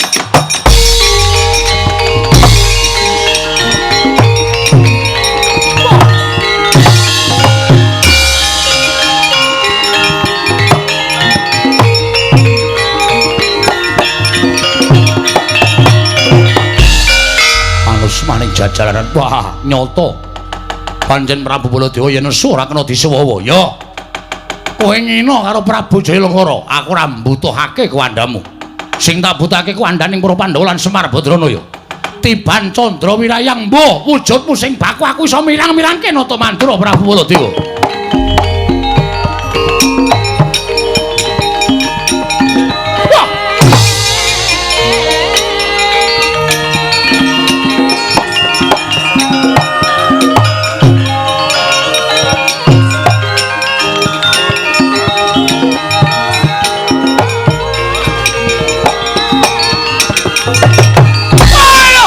Maning jajalaran wah nyoto pancen Prabu Baladewa yen nesu ora kena disuwawa ya kowe ngina karo Prabu Jayalengkara aku ora mbutuhake kuwandamu sing tak butuhake kuwandaning para Pandhawa lan Semar Badrana ya tiban Candra Wirayang mbuh wujudmu sing baku aku iso mirang-mirangke Nata Mandra Prabu Baladewa. Ayo!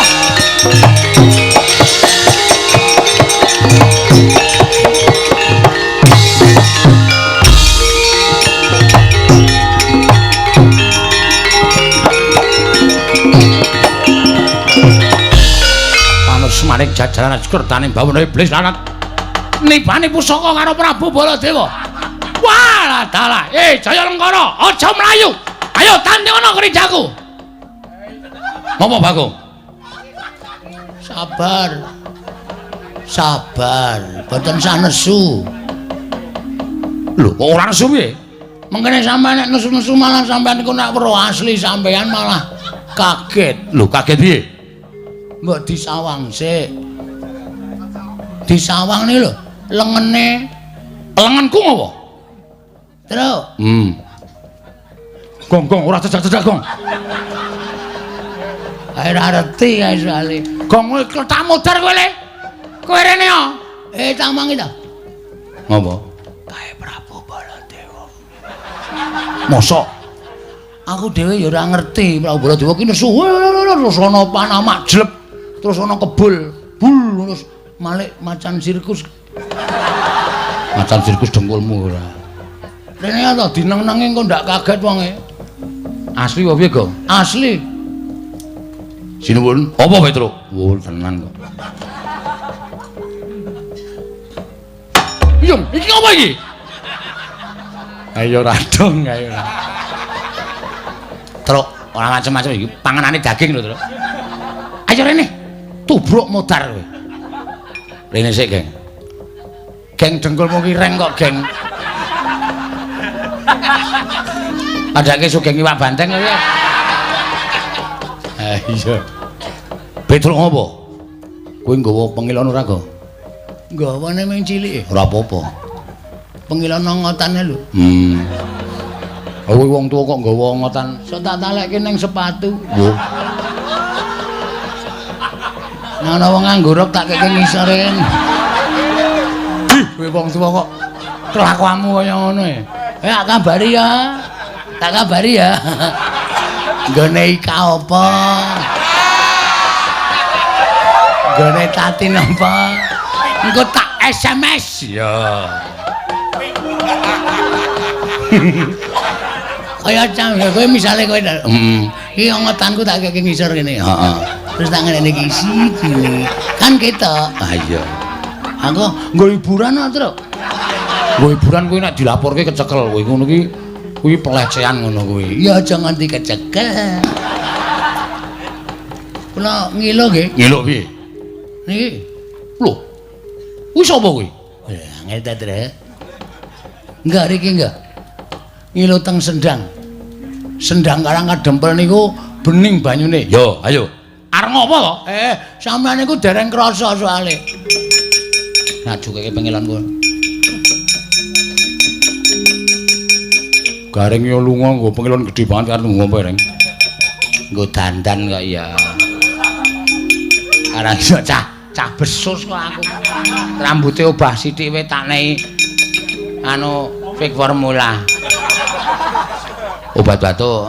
Jalaran kertane bawana iblis lanat. Nibani pusaka karo Prabu Baladewa. Walah dalah. Jaya Lengkara, aja mlayu. Ayo tandingono krijaku. Ngopo, Bagong? Sabar. Sabar, boten sah nesu. Lho, kok ora nesu piye? Mengkene sampean nek nesu-nesu malah sampean niku nek weruh asli sampean malah kaget. Lho, kaget piye? Mbok disawang sik. Disawang ni lho, lengene. Lengenku ngopo? Truk. Gong gong ora cedak-cedak gong. Ae ora reti kae soalé. Gong kowe tak modar kowe le. Kowe rene yo. Tak mangi ta. Ngopo? Kae Prabu Baladewa. Mosok aku dhewe ya ora ngerti Prabu Baladewa ki nesu terus ana panah majlep, terus ana kebul, bul terus malik macan sirkus. Macan sirkus dengkulmu ora. Rene ta dineng-nengi engko ndak kaget wonge. Asli apa piye, Gong? Asli. Sinuwun. Apa Petruk? Wul tenan kok. Yung, iki apa iki? Ayo radong ayo. Truk, ora macem-macem iki panganane daging lho, Truk. Ayo rene. Tubruk modar kowe. Rene sik, Geng. Geng dengkulmu ki reng kok, Geng. Padake sugeng iwak banteng kowe. Ah iya. Petruk ngopo? Kowe nggawa pengilon ora, Go? Nggawane mung cilik. Ora apa-apa. Pengilon ngotane lho. Kowe wong tuwa kok nggawa ngotan. Sok tak talekke ning sepatu. Lho. Nek ana wong nganggo rok tak keke ngisore. Ih, kowe wong tuwa kok kelakuanmu kaya ngono e. Tak kabari ya. Tak kabari ya. Nggone Ika apa? Nggone Tatin apa? Engko tak SMS. Ya. Kaya cam kowe misale kowe iki ngotanku tak keke ngisor kene. Heeh. Terus tak ngene iki siji. Kan ketok. Ah iya. Aku nggo hiburan kok, Truk. Nggo hiburan kuwi nek dilaporke kecekel kowe ngono kuwi. Kuwi pelecehan ngono kuwi. Ya aja nganti kecekel. Kula ngilo nggih. Ngilo piye? Niki. Lho. Kuwi sapa kuwi? Angel ta, Truk. Enggak riki enggak. Ngilo teng Sendang. Sendang Karang Kadempel niku bening banyune. Yo, ayo. Arep ngopo to? Sampeyan niku dereng krasa soalé. Ngajukake pengilonku. Gareng yo lunga nggo pengilon gedhe banget arep nggo apa, Reng? Nggo dandan kok ya. Ora iso cah, cah besus kok aku. Rambute obah sithik wae tak nei anu fake formula. Obat batuk.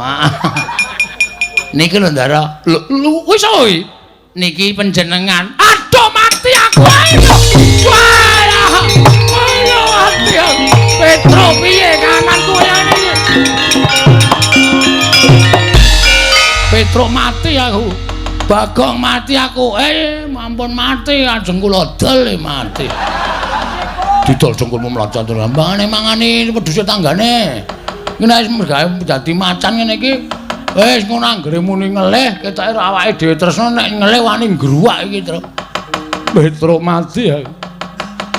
Niki lho, Ndara. Lho, kuwi sapa iki? Niki panjenengan. Aduh mati aku. Walah. Walah mati aku. Petro piye kananku kaya ngene iki? Petro mati aku. Bagong mati aku. Ampun mati ajeng kula dol mati. Didol dengkulmu mloncat terus. Mbangane mangani wedhuse tanggane. Iki nek wis gawe dadi macan ngene iki wis ngono anggere muni ngelih ketoke awake dhewe tresno nek ngelih wani ngruwak iki, Truk. Petro mati aku.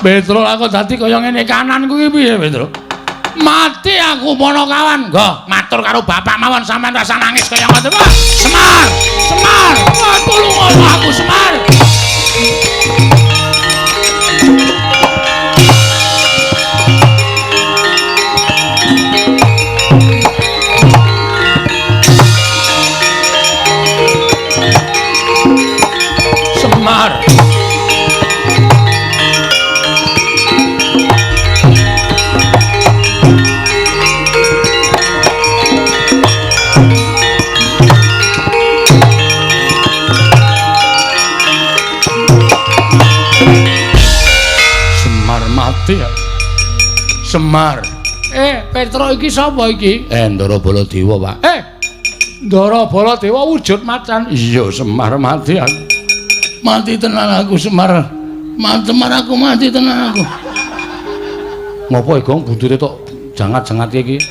Petro aku dadi kaya ngene kananku iki piye, Petro? Mati aku Ponokawan. Nggo, matur karo bapak mawon sampean rasa nangis kaya ngoten. Wah, Semar! Semar! Wah, tulungono aku Semar. Semar. Semar mati ya. Semar. Petro iki sapa iki? Ndara Baladewa, Pak. Ndara Baladewa wujud macan. Iya, Semar mati aku. Mati tenan aku Semar. Mati Semar aku mati tenan aku. Ngopo e Gong buntute tok jangat-jangat iki?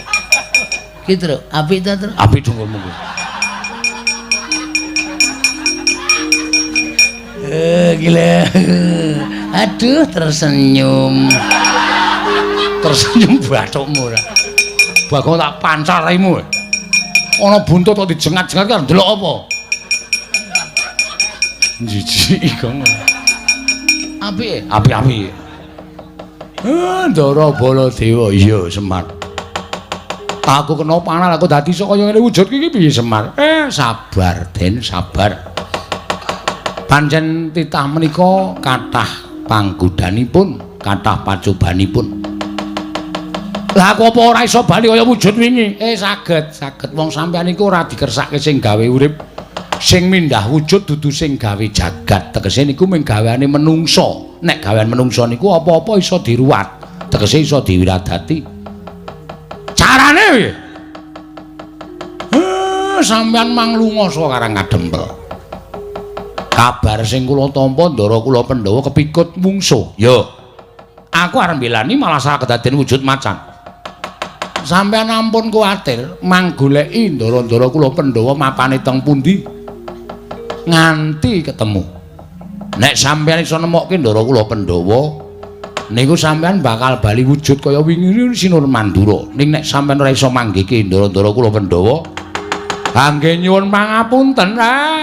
Ki, Truk, apik ta, Truk? Apik dungulmu kuwi. Gila. Aduh, tersenyum. Tersenyum bathukmu ora. Bagong tak pancar raimu. Ana buntut kok dijengat-jengat kan ndelok apa? Jijik Gong. Apik? Apik-apik. Ndara Baladewa iya Semar. Aku kena panah aku dadi iso kaya ngene wujud iki piye Semar? Sabar Den, sabar. Pancen titah menika kathah panggodanipun, kathah pacobanipun. Lah aku apa ora iso bali kaya wujud wingi? Saged, saged wong sampeyan iku ora dikersake sing gawe urip. Sing mindah wujud dudu sing gawe jagat. Tegese niku mung gaweane menungsa. Nek gawean menungsa niku apa-apa iso diruwat, tegese iso diwiradati. Carane piye? Sampeyan mang lunga saka Karang Kadempel. Kabar sing kula tampa ndara kula Pandhawa kepikut mungsuh. Yo. Aku arep mbelani malah salah kedaden wujud macan. Sampeyan ampun kuwatir, mang goleki ndara-ndara kula Pandhawa mapane teng pundi nganti ketemu. Nek sampeyan iso nemokke ndara kula Pandhawa, niku sampeyan bakal bali wujud kaya wingi Sinur Mandura. Ning nek sampeyan ora iso manggihke ndara-ndara kula Pandhawa, angge nyuwun pangapunten,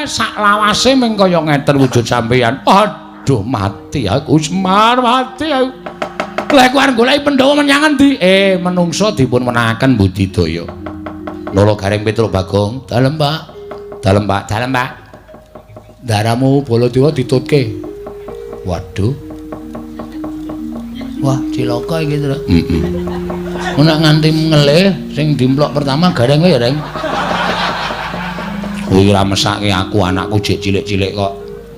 sak lawase mung kaya ngeten wujud sampeyan. Aduh, mati aku Semar, mati aku. Lha aku arep goleki Pandhawa menyang endi? Menungsa dipun menahaken budidaya. Nala Gareng Petruk Bagong, dalem Pak. Dalem Pak, dalem Pak. Ndaramu Baladewa ditutke. Waduh. Wah, cilaka iki, Truk. Heeh. Nek nganti ngelih sing dimplok pertama Gareng kowe ya, Reng. Kuwi ora mesake aku, anakku jek cilik-cilik kok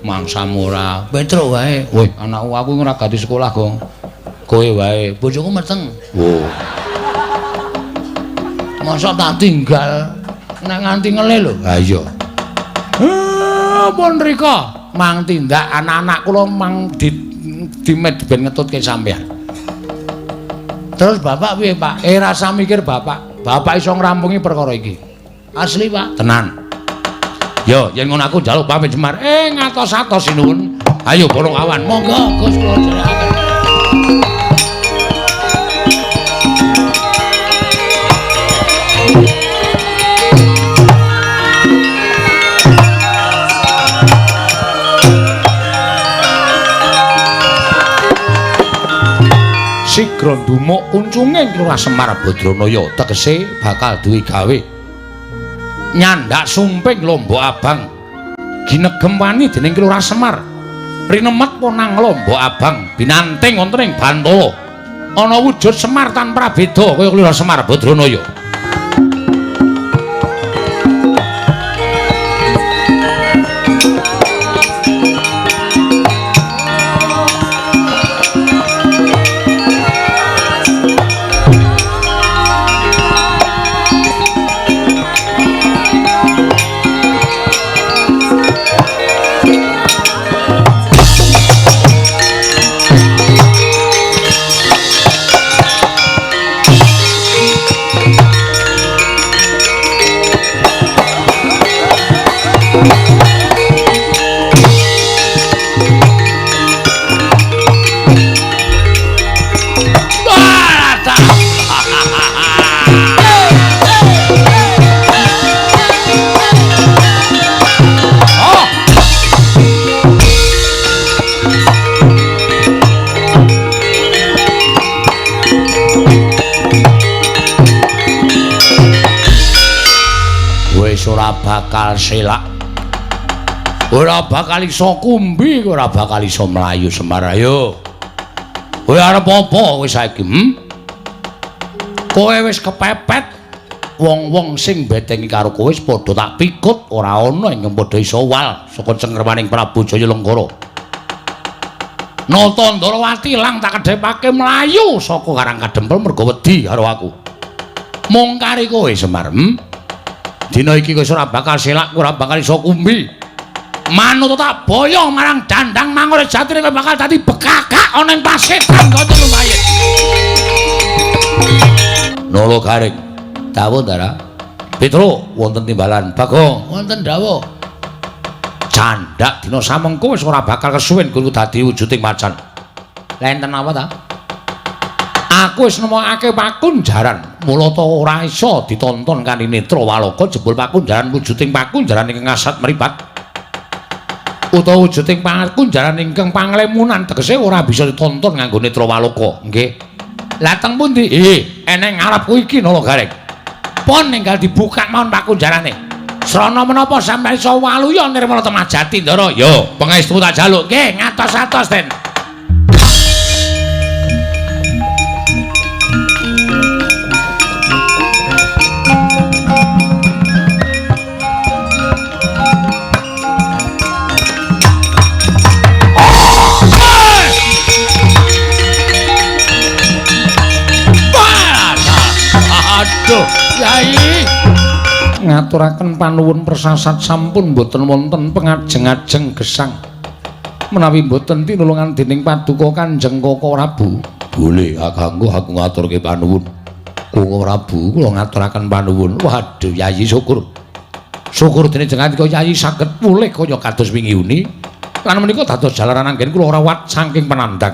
mangsamu ora. Petruk wae. Weh, anakku aku ora ganti sekolah, Gong. Kowe wae. Bojoku meteng. Wo. Mosok tak tinggal nek nganti ngelih lho. Ha iya. Pun rika mang tindak anak-anak kula mang dimet ben ngetutke sampean. Terus bapak piye, Pak? Rasa mikir bapak. Bapak iso ngrampungi perkara iki. Asli, Pak. Tenan. Yo, yen ngono aku njaluk pamit Semar. Ngatos-atos sinuwun. Ayo para kawan, monggo Gus kula dherekaken. Sigra ndumuk kuncunge Lurah Semar Badranaya, tegese bakal duwe gawe. Nyandak sumping Lombok Abang ginegem wani dening Lurah Semar. Rinemet ponang Lombok Abang binanting wonten ing Bantala. Ana wujud Semar tanpa prabeda kaya Lurah Semar Badranaya. Ora bakal selak, ora bakal iso kumbi, ora bakal iso mlayu Semar. Ayo, kowe arep apa kowe saiki? Kowe wis kepepet, wong-wong sing betengi karo kowe wis padha tak pikut, ora ana ingkang padha iso wal saka cengkermaning Prabu Jaya Lenggara. Nata Ndarawati lang tak kedhepake mlayu saka Karang Kadempel mergo wedi karo aku. Mung kari kowe Semar, Dina iki kowe ora bakal selak, ora bakal iso kumbi. Manut tak boyong marang dandang Mangor jatine kowe bakal dadi bekakak ana ing pasetan kanca lumayan. Nolo Gareng. Dawuh Ndara. Petro wonten timbalan. Bagong wonten dawuh. Candhak dina samengko wis ora bakal kesuwen kuwi dadi wujuding macan. Lah enten apa ta? Aku wis nemokake pakunjaran. Mula ta ora iso ditonton kanthi netra waloka jebul pakunjaran wujuding pakunjaran ingkang ngasat mripat. Utawa wujuding pakunjaran ingkang panglemunan tegese ora bisa ditonton nganggo netra waloka. Nggih. Lah teng pundi? Eneng ngarepku iki Nala Gareng. Pon ninggal dibuka mawon pakunjarane. Srana menapa sampeyan iso waluya nirmala temajati Ndara? Yo, pangestu tak jaluk. Nggih, ngatos-atos, Den. Aduh, Yai. Ngaturaken panuwun persasat sampun mboten wonten pengajeng-ajeng gesang. Menawi mboten tinulungan dening paduka Kanjeng Koko Prabu. Boleh, kakangku aku ngaturke panuwun. Koko Prabu kula ngaturaken panuwun. Waduh, Yai syukur. Syukur dene jenengan Yai saged pulih kaya kados wingi uni. Lan menika dados jalaran anggen kula rawat saking penandang.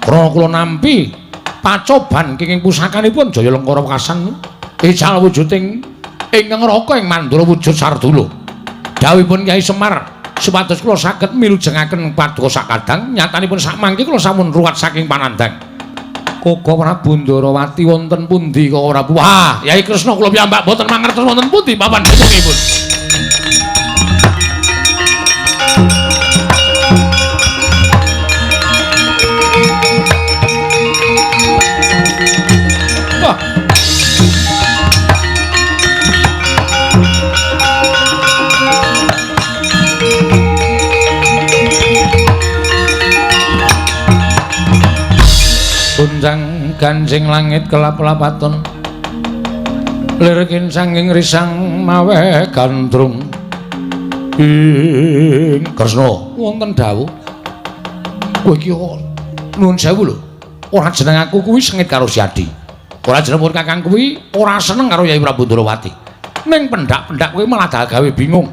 Krana kula nampi pacoban kenging pusakanipun Jaya Lengkara wekasan ical wujuding ingkang raka ing Mandura wujud Sardula. Dawuhipun Kyai Semar supados kula saged milujengaken paduka sakadang nyatanipun sakmangke kula sampun ruwat saking panandang. Koko Prabu Ndarawati wonten pundi Koko Prabu? Wah, Yai Kresna kula piyambak boten mangertos wonten pundi papan bentukipun. Wah. Gunjang ganjing langit kelap-lapaton lirkin sanging risang mawe gandrung. Ing Kresna wonten dawuh. Kowe iki nuwun sewu lho. Ora jeneng aku kuwi sengit karo Siadi. Ora jeneng pun kakang kuwi ora seneng karo Yai Prabu Ndarawati. Ning pendak-pendak kowe malah gawe bingung.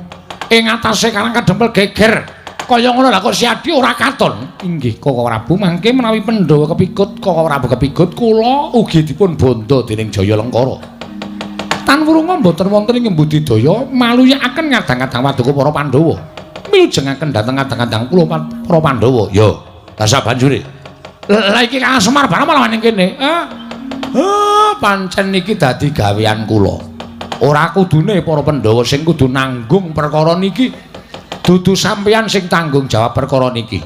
Ing atase karang kadempel geger. Kaya ngono lah kok Siadi ora katon. Inggih Koko Prabu mangke menawi Pandhawa kepikut Koko Prabu kepikut kula ugi dipun bondo dening Jaya Lengkara. Tan wurunga mboten wonten ing budidaya maluyakaken ngadang-adang paduka para Pandhawa. Milujengaken dhateng adang-adang kula para Pandhawa. Ya, lah sabanjure. Lah iki Kang Semar barang malah ning kene. Pancen iki dadi gawean kula. Ora kudune para Pandhawa sing kudu nanggung perkara niki. Dudu sampeyan sing tanggung jawab perkara niki.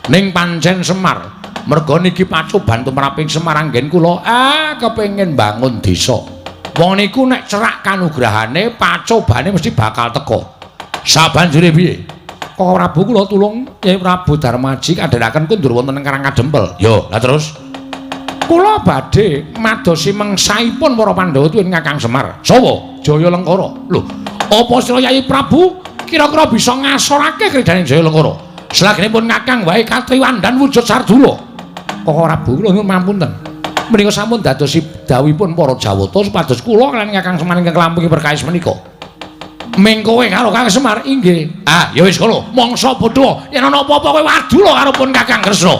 Ning pancen Semar, merga niki pacoban tumraping Semar anggen kula kepengin bangun desa. Wong niku nek cerak kanugrahane pacobane mesti bakal teka. Sabanjure piye? Koko Prabu kula tulung Kyai Prabu Darmaji kandhanaken kundur wonten ing Karang Kadempel. Yo, lah terus kula badhe madosi mengsaipun para Pandhawa tuwin Kakang Semar. Sapa? Jaya Lengkara. Lho, apa sira Kyai Prabu kira-kira bisa ngasorake kridhaning Jaya Lengkara? Selagenipun Kakang wae katriwandan wujud Sardula. Koko Prabu kula nyuwun pangapunten. Menika sampun dadosi dawuhipun para Jawata supados kula kaliyan Kakang Semar ingkang klampungi perkawis menika. Ming kowe karo Kakang Semar inggih. Ah, ya wis kono, mangsa bodho. Yen ana apa-apa kowe wadula karo pun Kakang Kresna.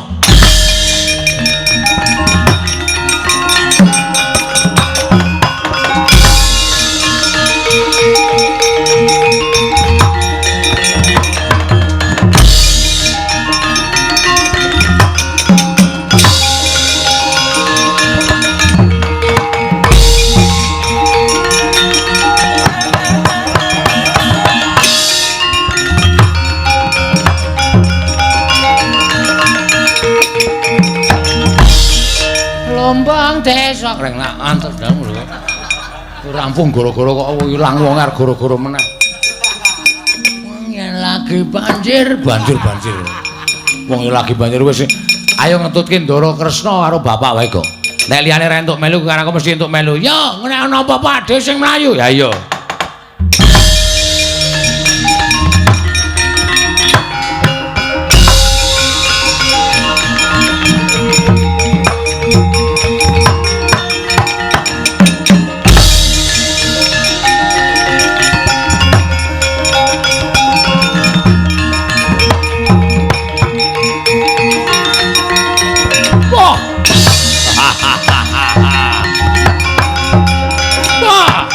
Lombang desa kreng lak anter dalem lho. Rampung gara-gara kok ilang wong arep gara-gara meneh. Wong yen lagi banjir, banjir-banjir. Wong lagi banjir wis ayo ngetutke Ndara Kresna karo bapak wae kok. Nek liyane ra entuk melu karo aku mesti entuk melu. Yo, nek ana apa-apa adhe sing mlayu. Ya iya. Wah.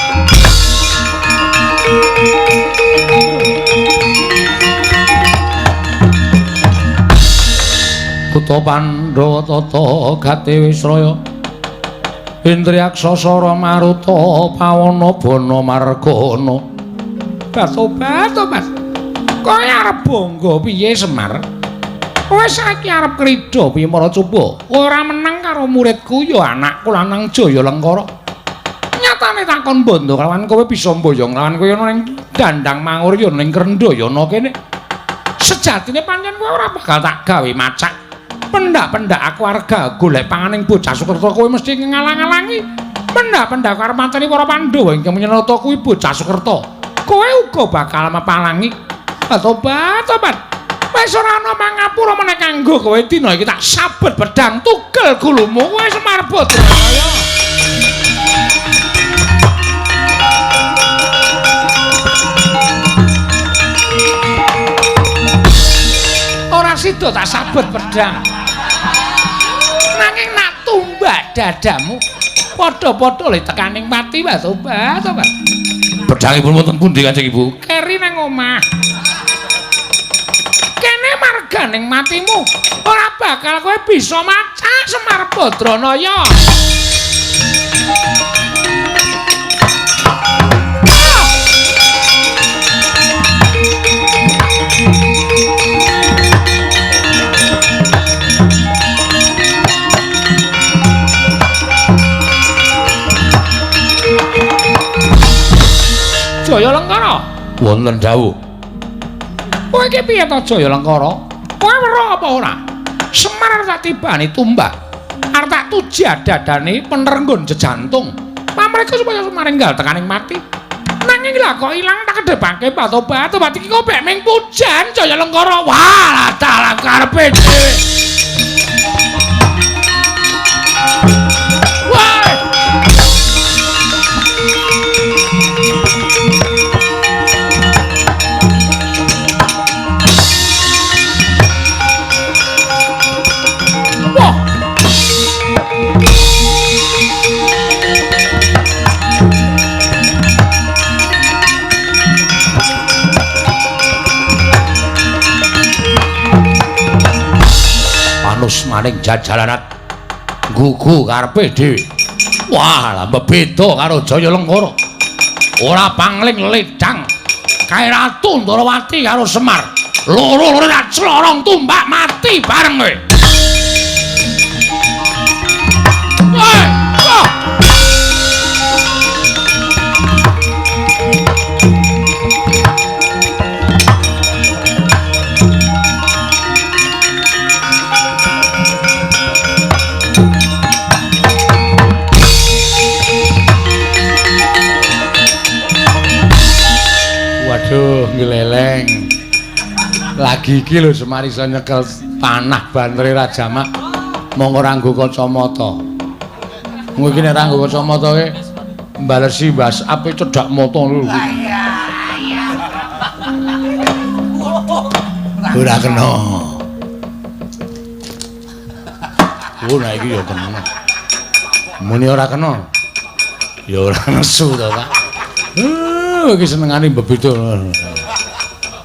Kutha Pandhawa tata gati wisraya Indriyaksa sara maruta pawana bana margana. Tobat tobat. Kowe arep bangga piye Semar? Kowe saiki arep krida piye mara coba? Ora menang karo muridku ya anakku lanang Jaya Lengkara. Nyatane takon bondo kelawan kowe bisa mboyong lawan kowe ana ning Dandang Mangur ya ning Krendayana kene. Sejatine pancen kowe ora bakal tak gawe macak. Pendak-pendak aku arga golek panganing bocah Sukerta kowe mesti ngalang-alangi. Pendak-pendak aku arep mateni para Pandhawa ingkang menyenata kuwi bocah Sukerta. Kowe uga bakal mepalangi. Tobat, tobat. Wis ora ana mangapura meneh kanggo kowe dina iki tak sabet pedang tugel gulumu kowe Semar Badranaya. Ora sida tak sabet pedang. Nanging nak tumbak dadamu padha-padha le tekaning pati wae tobat, tobat. Pedhangipun wonten pundi Kanjeng Ibu? Keri nang omah. Kene marganing matimu ora bakal kowe bisa macak Semar Badranaya. Jaya Lengkara. Wonten dawuh. Kowe iki piye to Jaya Lengkara? Kowe weruh apa ora? Semar arep tak tibani tumbak. Arep tak tujah dadane penernggon jejantung. Pamrihku supaya Semar enggal tekaning mati. Nanging lha kok ilang tak kedhepake batu-batu iki kok bek ming pujan Jaya Lengkara. Wah, dalah karepe dhewe. Wah! Panus maning jajalanat gugu karepe dhewe. Wah, lah beda karo Jaya Lengkara. Ora pangling ledang kae Ratu Ndorowati karo Semar. Loro-loro tak clorong tumbak mati bareng kowe. Woi, wah. Waduh, ngleleng. Lagi iki lho Semar iso nyekel panah bantere Rajamak mongko ora nggo kacamata. Kowe iki nek ora nggo kacamata kowe mbalesi WhatsApp cedhak mata lho. Ora kena. Oh, nah iki ya kena. Muni ora kena. Ya ora nesu to, Pak. Iki senengane mbebeda.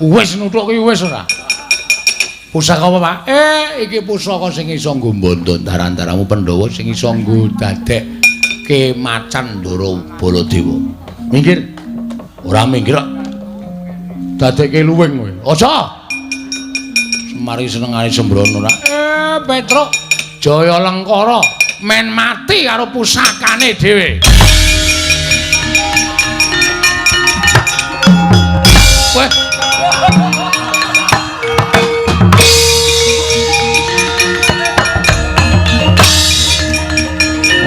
Wis nuthuk ki wis ora. Pusaka apa, Pak? Iki pusaka sing iso nggo mbondo daran-daramu Pandhawa sing iso nggo dadekke macan Ndara Baladewa. Minggir. Ora minggir kok. Dadekke luwing kowe. Aja. Semar iki senengane sembrono ora. Petruk Jaya Lengkara men mati karo pusakane dhewe. Weh.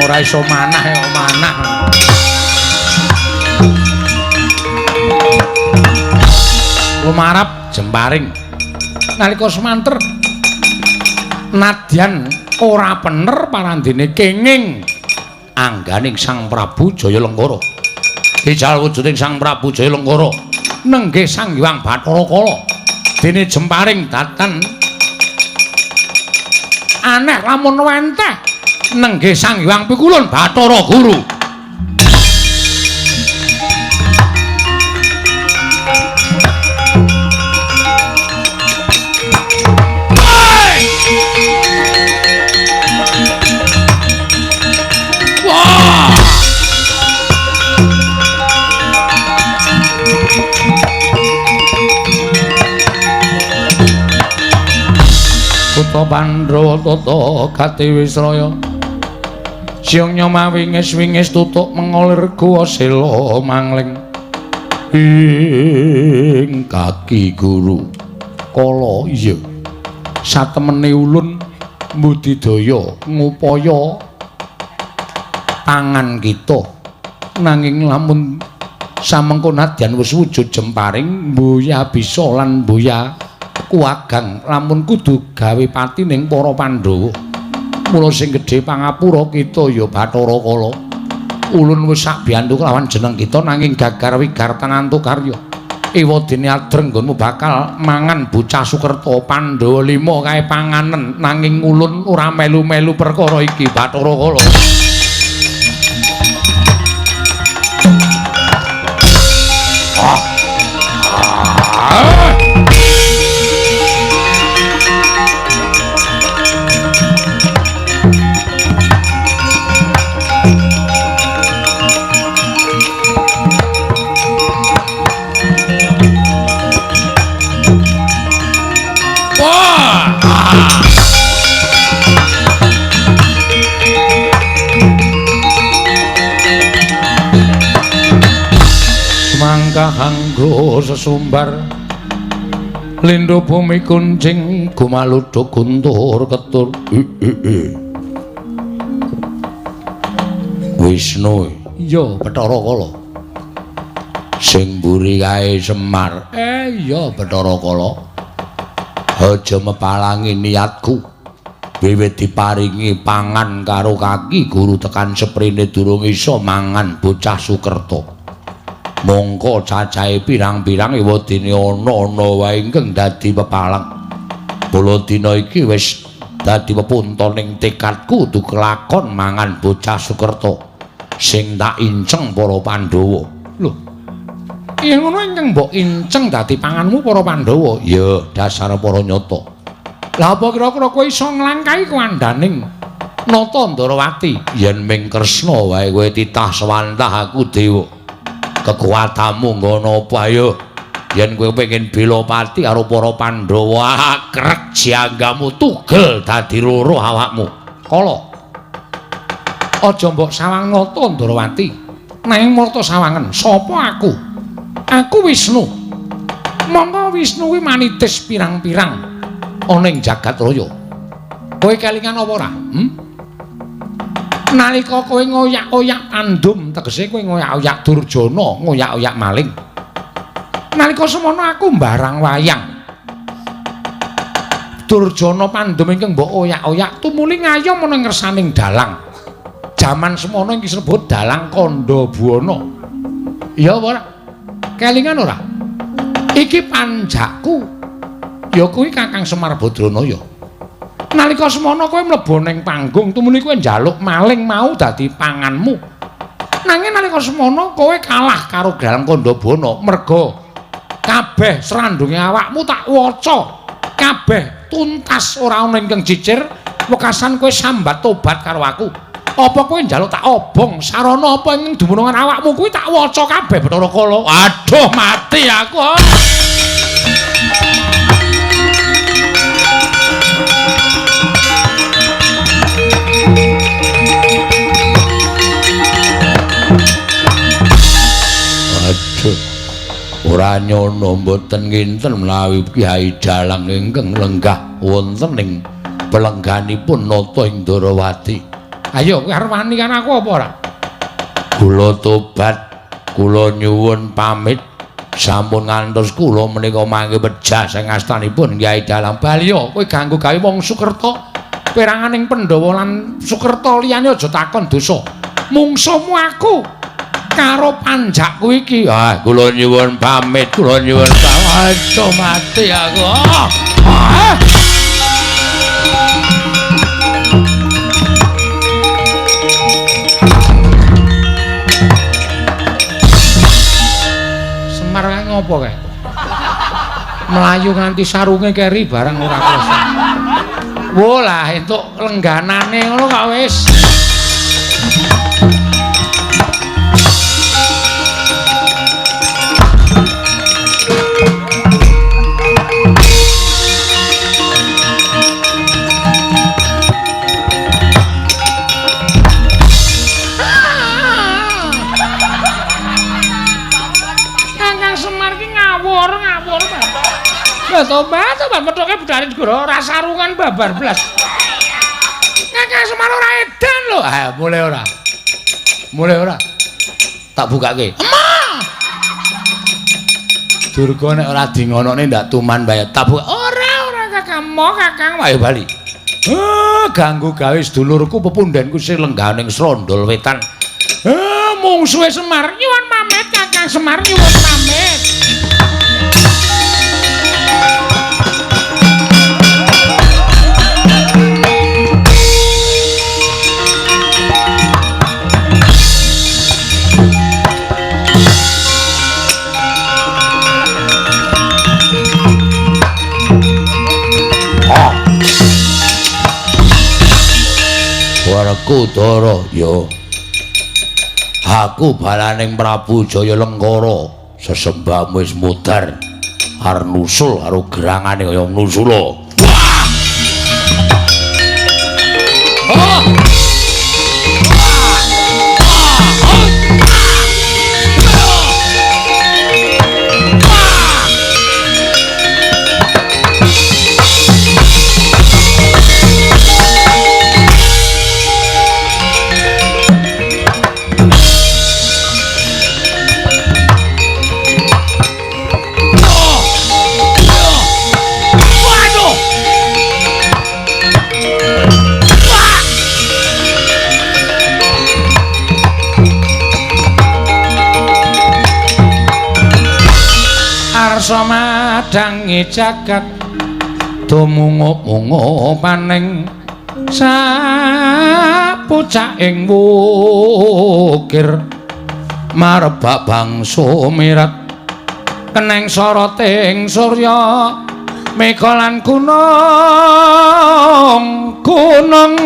Ora iso manah ya manah. Lumarap jemparing. Nalika semanter nadyan ora pener parandene kenging angganing Sang Prabu Jaya Lengkara. Ijal wujuding Sang Prabu Jaya Lengkara nenggih Sang Hyang Bathara Kala. Dene jemparing datan aneh lamun wenteh Nenggih Sang Hyang Pikulun Bathara Guru. Kutha Pandhawa tata gati wisraya siang nyomawingis-wingis tutuk mengolir guwa sela mangling ing kaki guru kala iya satemene ulun mbudidaya ngupaya pangan kita nanging lamun samengko nadyan wis wujud jemparing mbuya bisa lan mbuya kuwagang lamun kudu gawe pati ning para Pandhawa. Mula sing gedhe pangapura kita ya Bathara Kala. Ulun wis sak biyantu kelawan jeneng kita nanging gagar wigartan antuk karya. Ewadene adreng nggonmu bakal mangan bocah Sukerta Pandhawa 5 kae panganen nanging ulun ora melu-melu perkara iki Bathara Kala. Mangkahanggo sesumbar lindho bumi kuncing gumaluduk guntur ketur. Wisnu iya Bathara Kala sing mburi kae Semar. Iya Bathara Kala aja mepalangi niatku wiwit diparingi pangan karo kaki guru tekan seprene durung iso mangan bocah Sukerta. Mongko cacahe pirang-pirang ewadene ana-ana wae ingkang dadi pepalang. Mula dina iki wis dadi pepuntoning tekadku kudu kelakon mangan bocah Sukerta sing tak inceng para Pandhawa. Lho, yen ngono ingkang mbok inceng dadi panganmu para Pandhawa? Ya, dasar para nyata. Lah apa kira-kira kowe iso nglangkahi kuwandaning Nata Ndarawati? Yen ming Kresna wae kowe titah sewantah aku dewa. Kekuatanmu ngono apa ayo yen kowe pengen bela pati karo para Pandhawa krek janggamu tugel dadi loro awakmu. Kala aja mbok sawang Nata Ndarawati nanging marta sawangen sapa aku? Aku Wisnu. Mongko Wisnu kuwi manitis pirang-pirang ana ing jagat raya. Kowe kelingan apa ora? Nalika kowe ngoyak-oyak Pandum, tegese kowe ngoyak-oyak Durjana, ngoyak-oyak maling. Nalika semono aku mbarang wayang. Durjana Pandum ingkang mbok oyak-oyak tumuli ngayom ana ngersaning dalang. Jaman semono iki disebut dalang Kandha Buwana. Iya apa ora? Kelingan ora? Iki panjakku. Ya kuwi Kakang Semar Badranaya. Nalika semono kowe mlebu ning panggung tumuli kowe njaluk maling mau dadi panganmu. Nanging nalika semono kowe kalah karo Dalang Kandha Buwana merga kabeh srandunge awakmu tak waca. Kabeh tuntas ora ana ingkang cicir, wekasan kowe sambat tobat karo aku. Apa kowe njaluk tak obong sarana apa ing dumunungan awakmu kuwi tak waca kabeh Bathara Kala. Aduh mati aku. Aduh, ora nyono mboten nginten menawi Kyai Dalang ingkang lenggah wonten ing pelengganipun Nata ing Ndarawati. Ayo kowe arep wani karo aku apa ora? Kula tobat, kula nyuwun pamit. Sampun ngantos kula menika mangke pejah sing astanipun Kyai Dalang. Bali yo kowe ganggu gawe wong Sukerta. Peranganing Pandhawa lan Sukerta liyane aja takon dosa. Mungsuhmu aku karo panjakku iki. Ah, kula nyuwun pamit, kula nyuwun pamit. Aduh mati aku. Ah. apa kae? Mlayu nganti sarunge keri barang ora krasa. Wo lah entuk lengganane ngono kok wis. Kakang Semar ki ngawur-ngawur. Tobat, tobat methoke budhane segara ora sarungan babar blas. Kakang Semar ora edan lho. Ha, mulai ora. Mulai ora. Tak bukake. Emah. Durga nek ora dingonokne ndak tuman bae. Tak buka. Ora, ora Kakang, mo Kakang ayo bali. Ganggu gawe sedulurku pepundhenku sing lengganing Srondol Wetan. Mungsuhe Semar nyuwun pamit Kakang Semar nyuwun pamit. Werkudara ya. Aku balaning Prabu Jaya Lengkara sesembahmu wis mudhar arep nusul karo gerangane kaya nusula. Wah! Oh! Arsa madhangi jagat dumungup-mungup paning sapucaking wukir marebak bangsa mirat keneng soroting surya mega lan gunung gunung.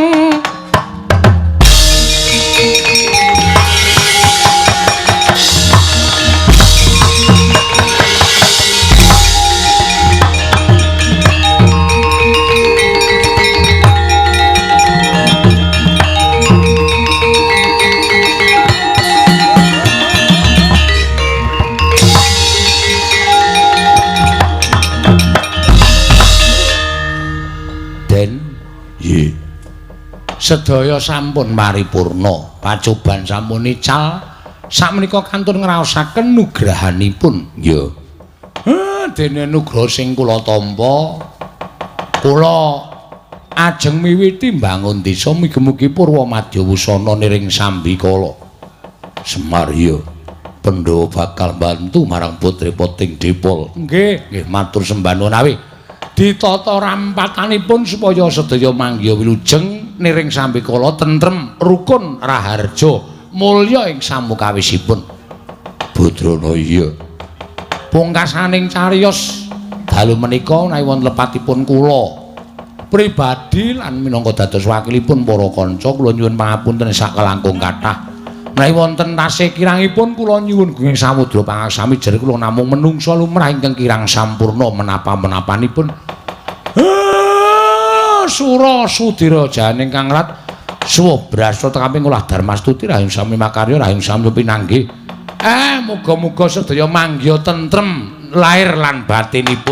Sedaya sampun paripurna, pacoban sampun ical. Sakmenika kantun ngraosaken nugrahanipun. Ya. Dene nugraha sing kula tampa, kula ajeng miwiti mbangun desa mugi-mugi purwa madya wusana niring sambikala. Semar ya. Pandhawa bakal bantu marang putri Poting Dipol. Nggih, nggih matur sembah nuwun awi. Ditata rampatanipun supaya sedaya manggiha wilujeng niring sambikala tentrem rukun raharja mulya ing samukawisipun. Badrana iya. Pungkasaning cariyos dalu menika menawi wonten lepatipun kula pribadi lan minangka dados wakilipun para kanca kula nyuwun pangapunten sakelangkung kathah. Menawi wonten tasih kirangipun kula nyuwun gunging samudra pangaksami jer kula namung menungsa lumrah ingkang kirang sampurna menapa-menapanipun. Sura sudira janing kang rat suwa brasta tekaping olah darmastuti rahing sami makarya rahing sami pinanggih. Muga-muga sedaya manggiha tentrem lahir lan batinipun.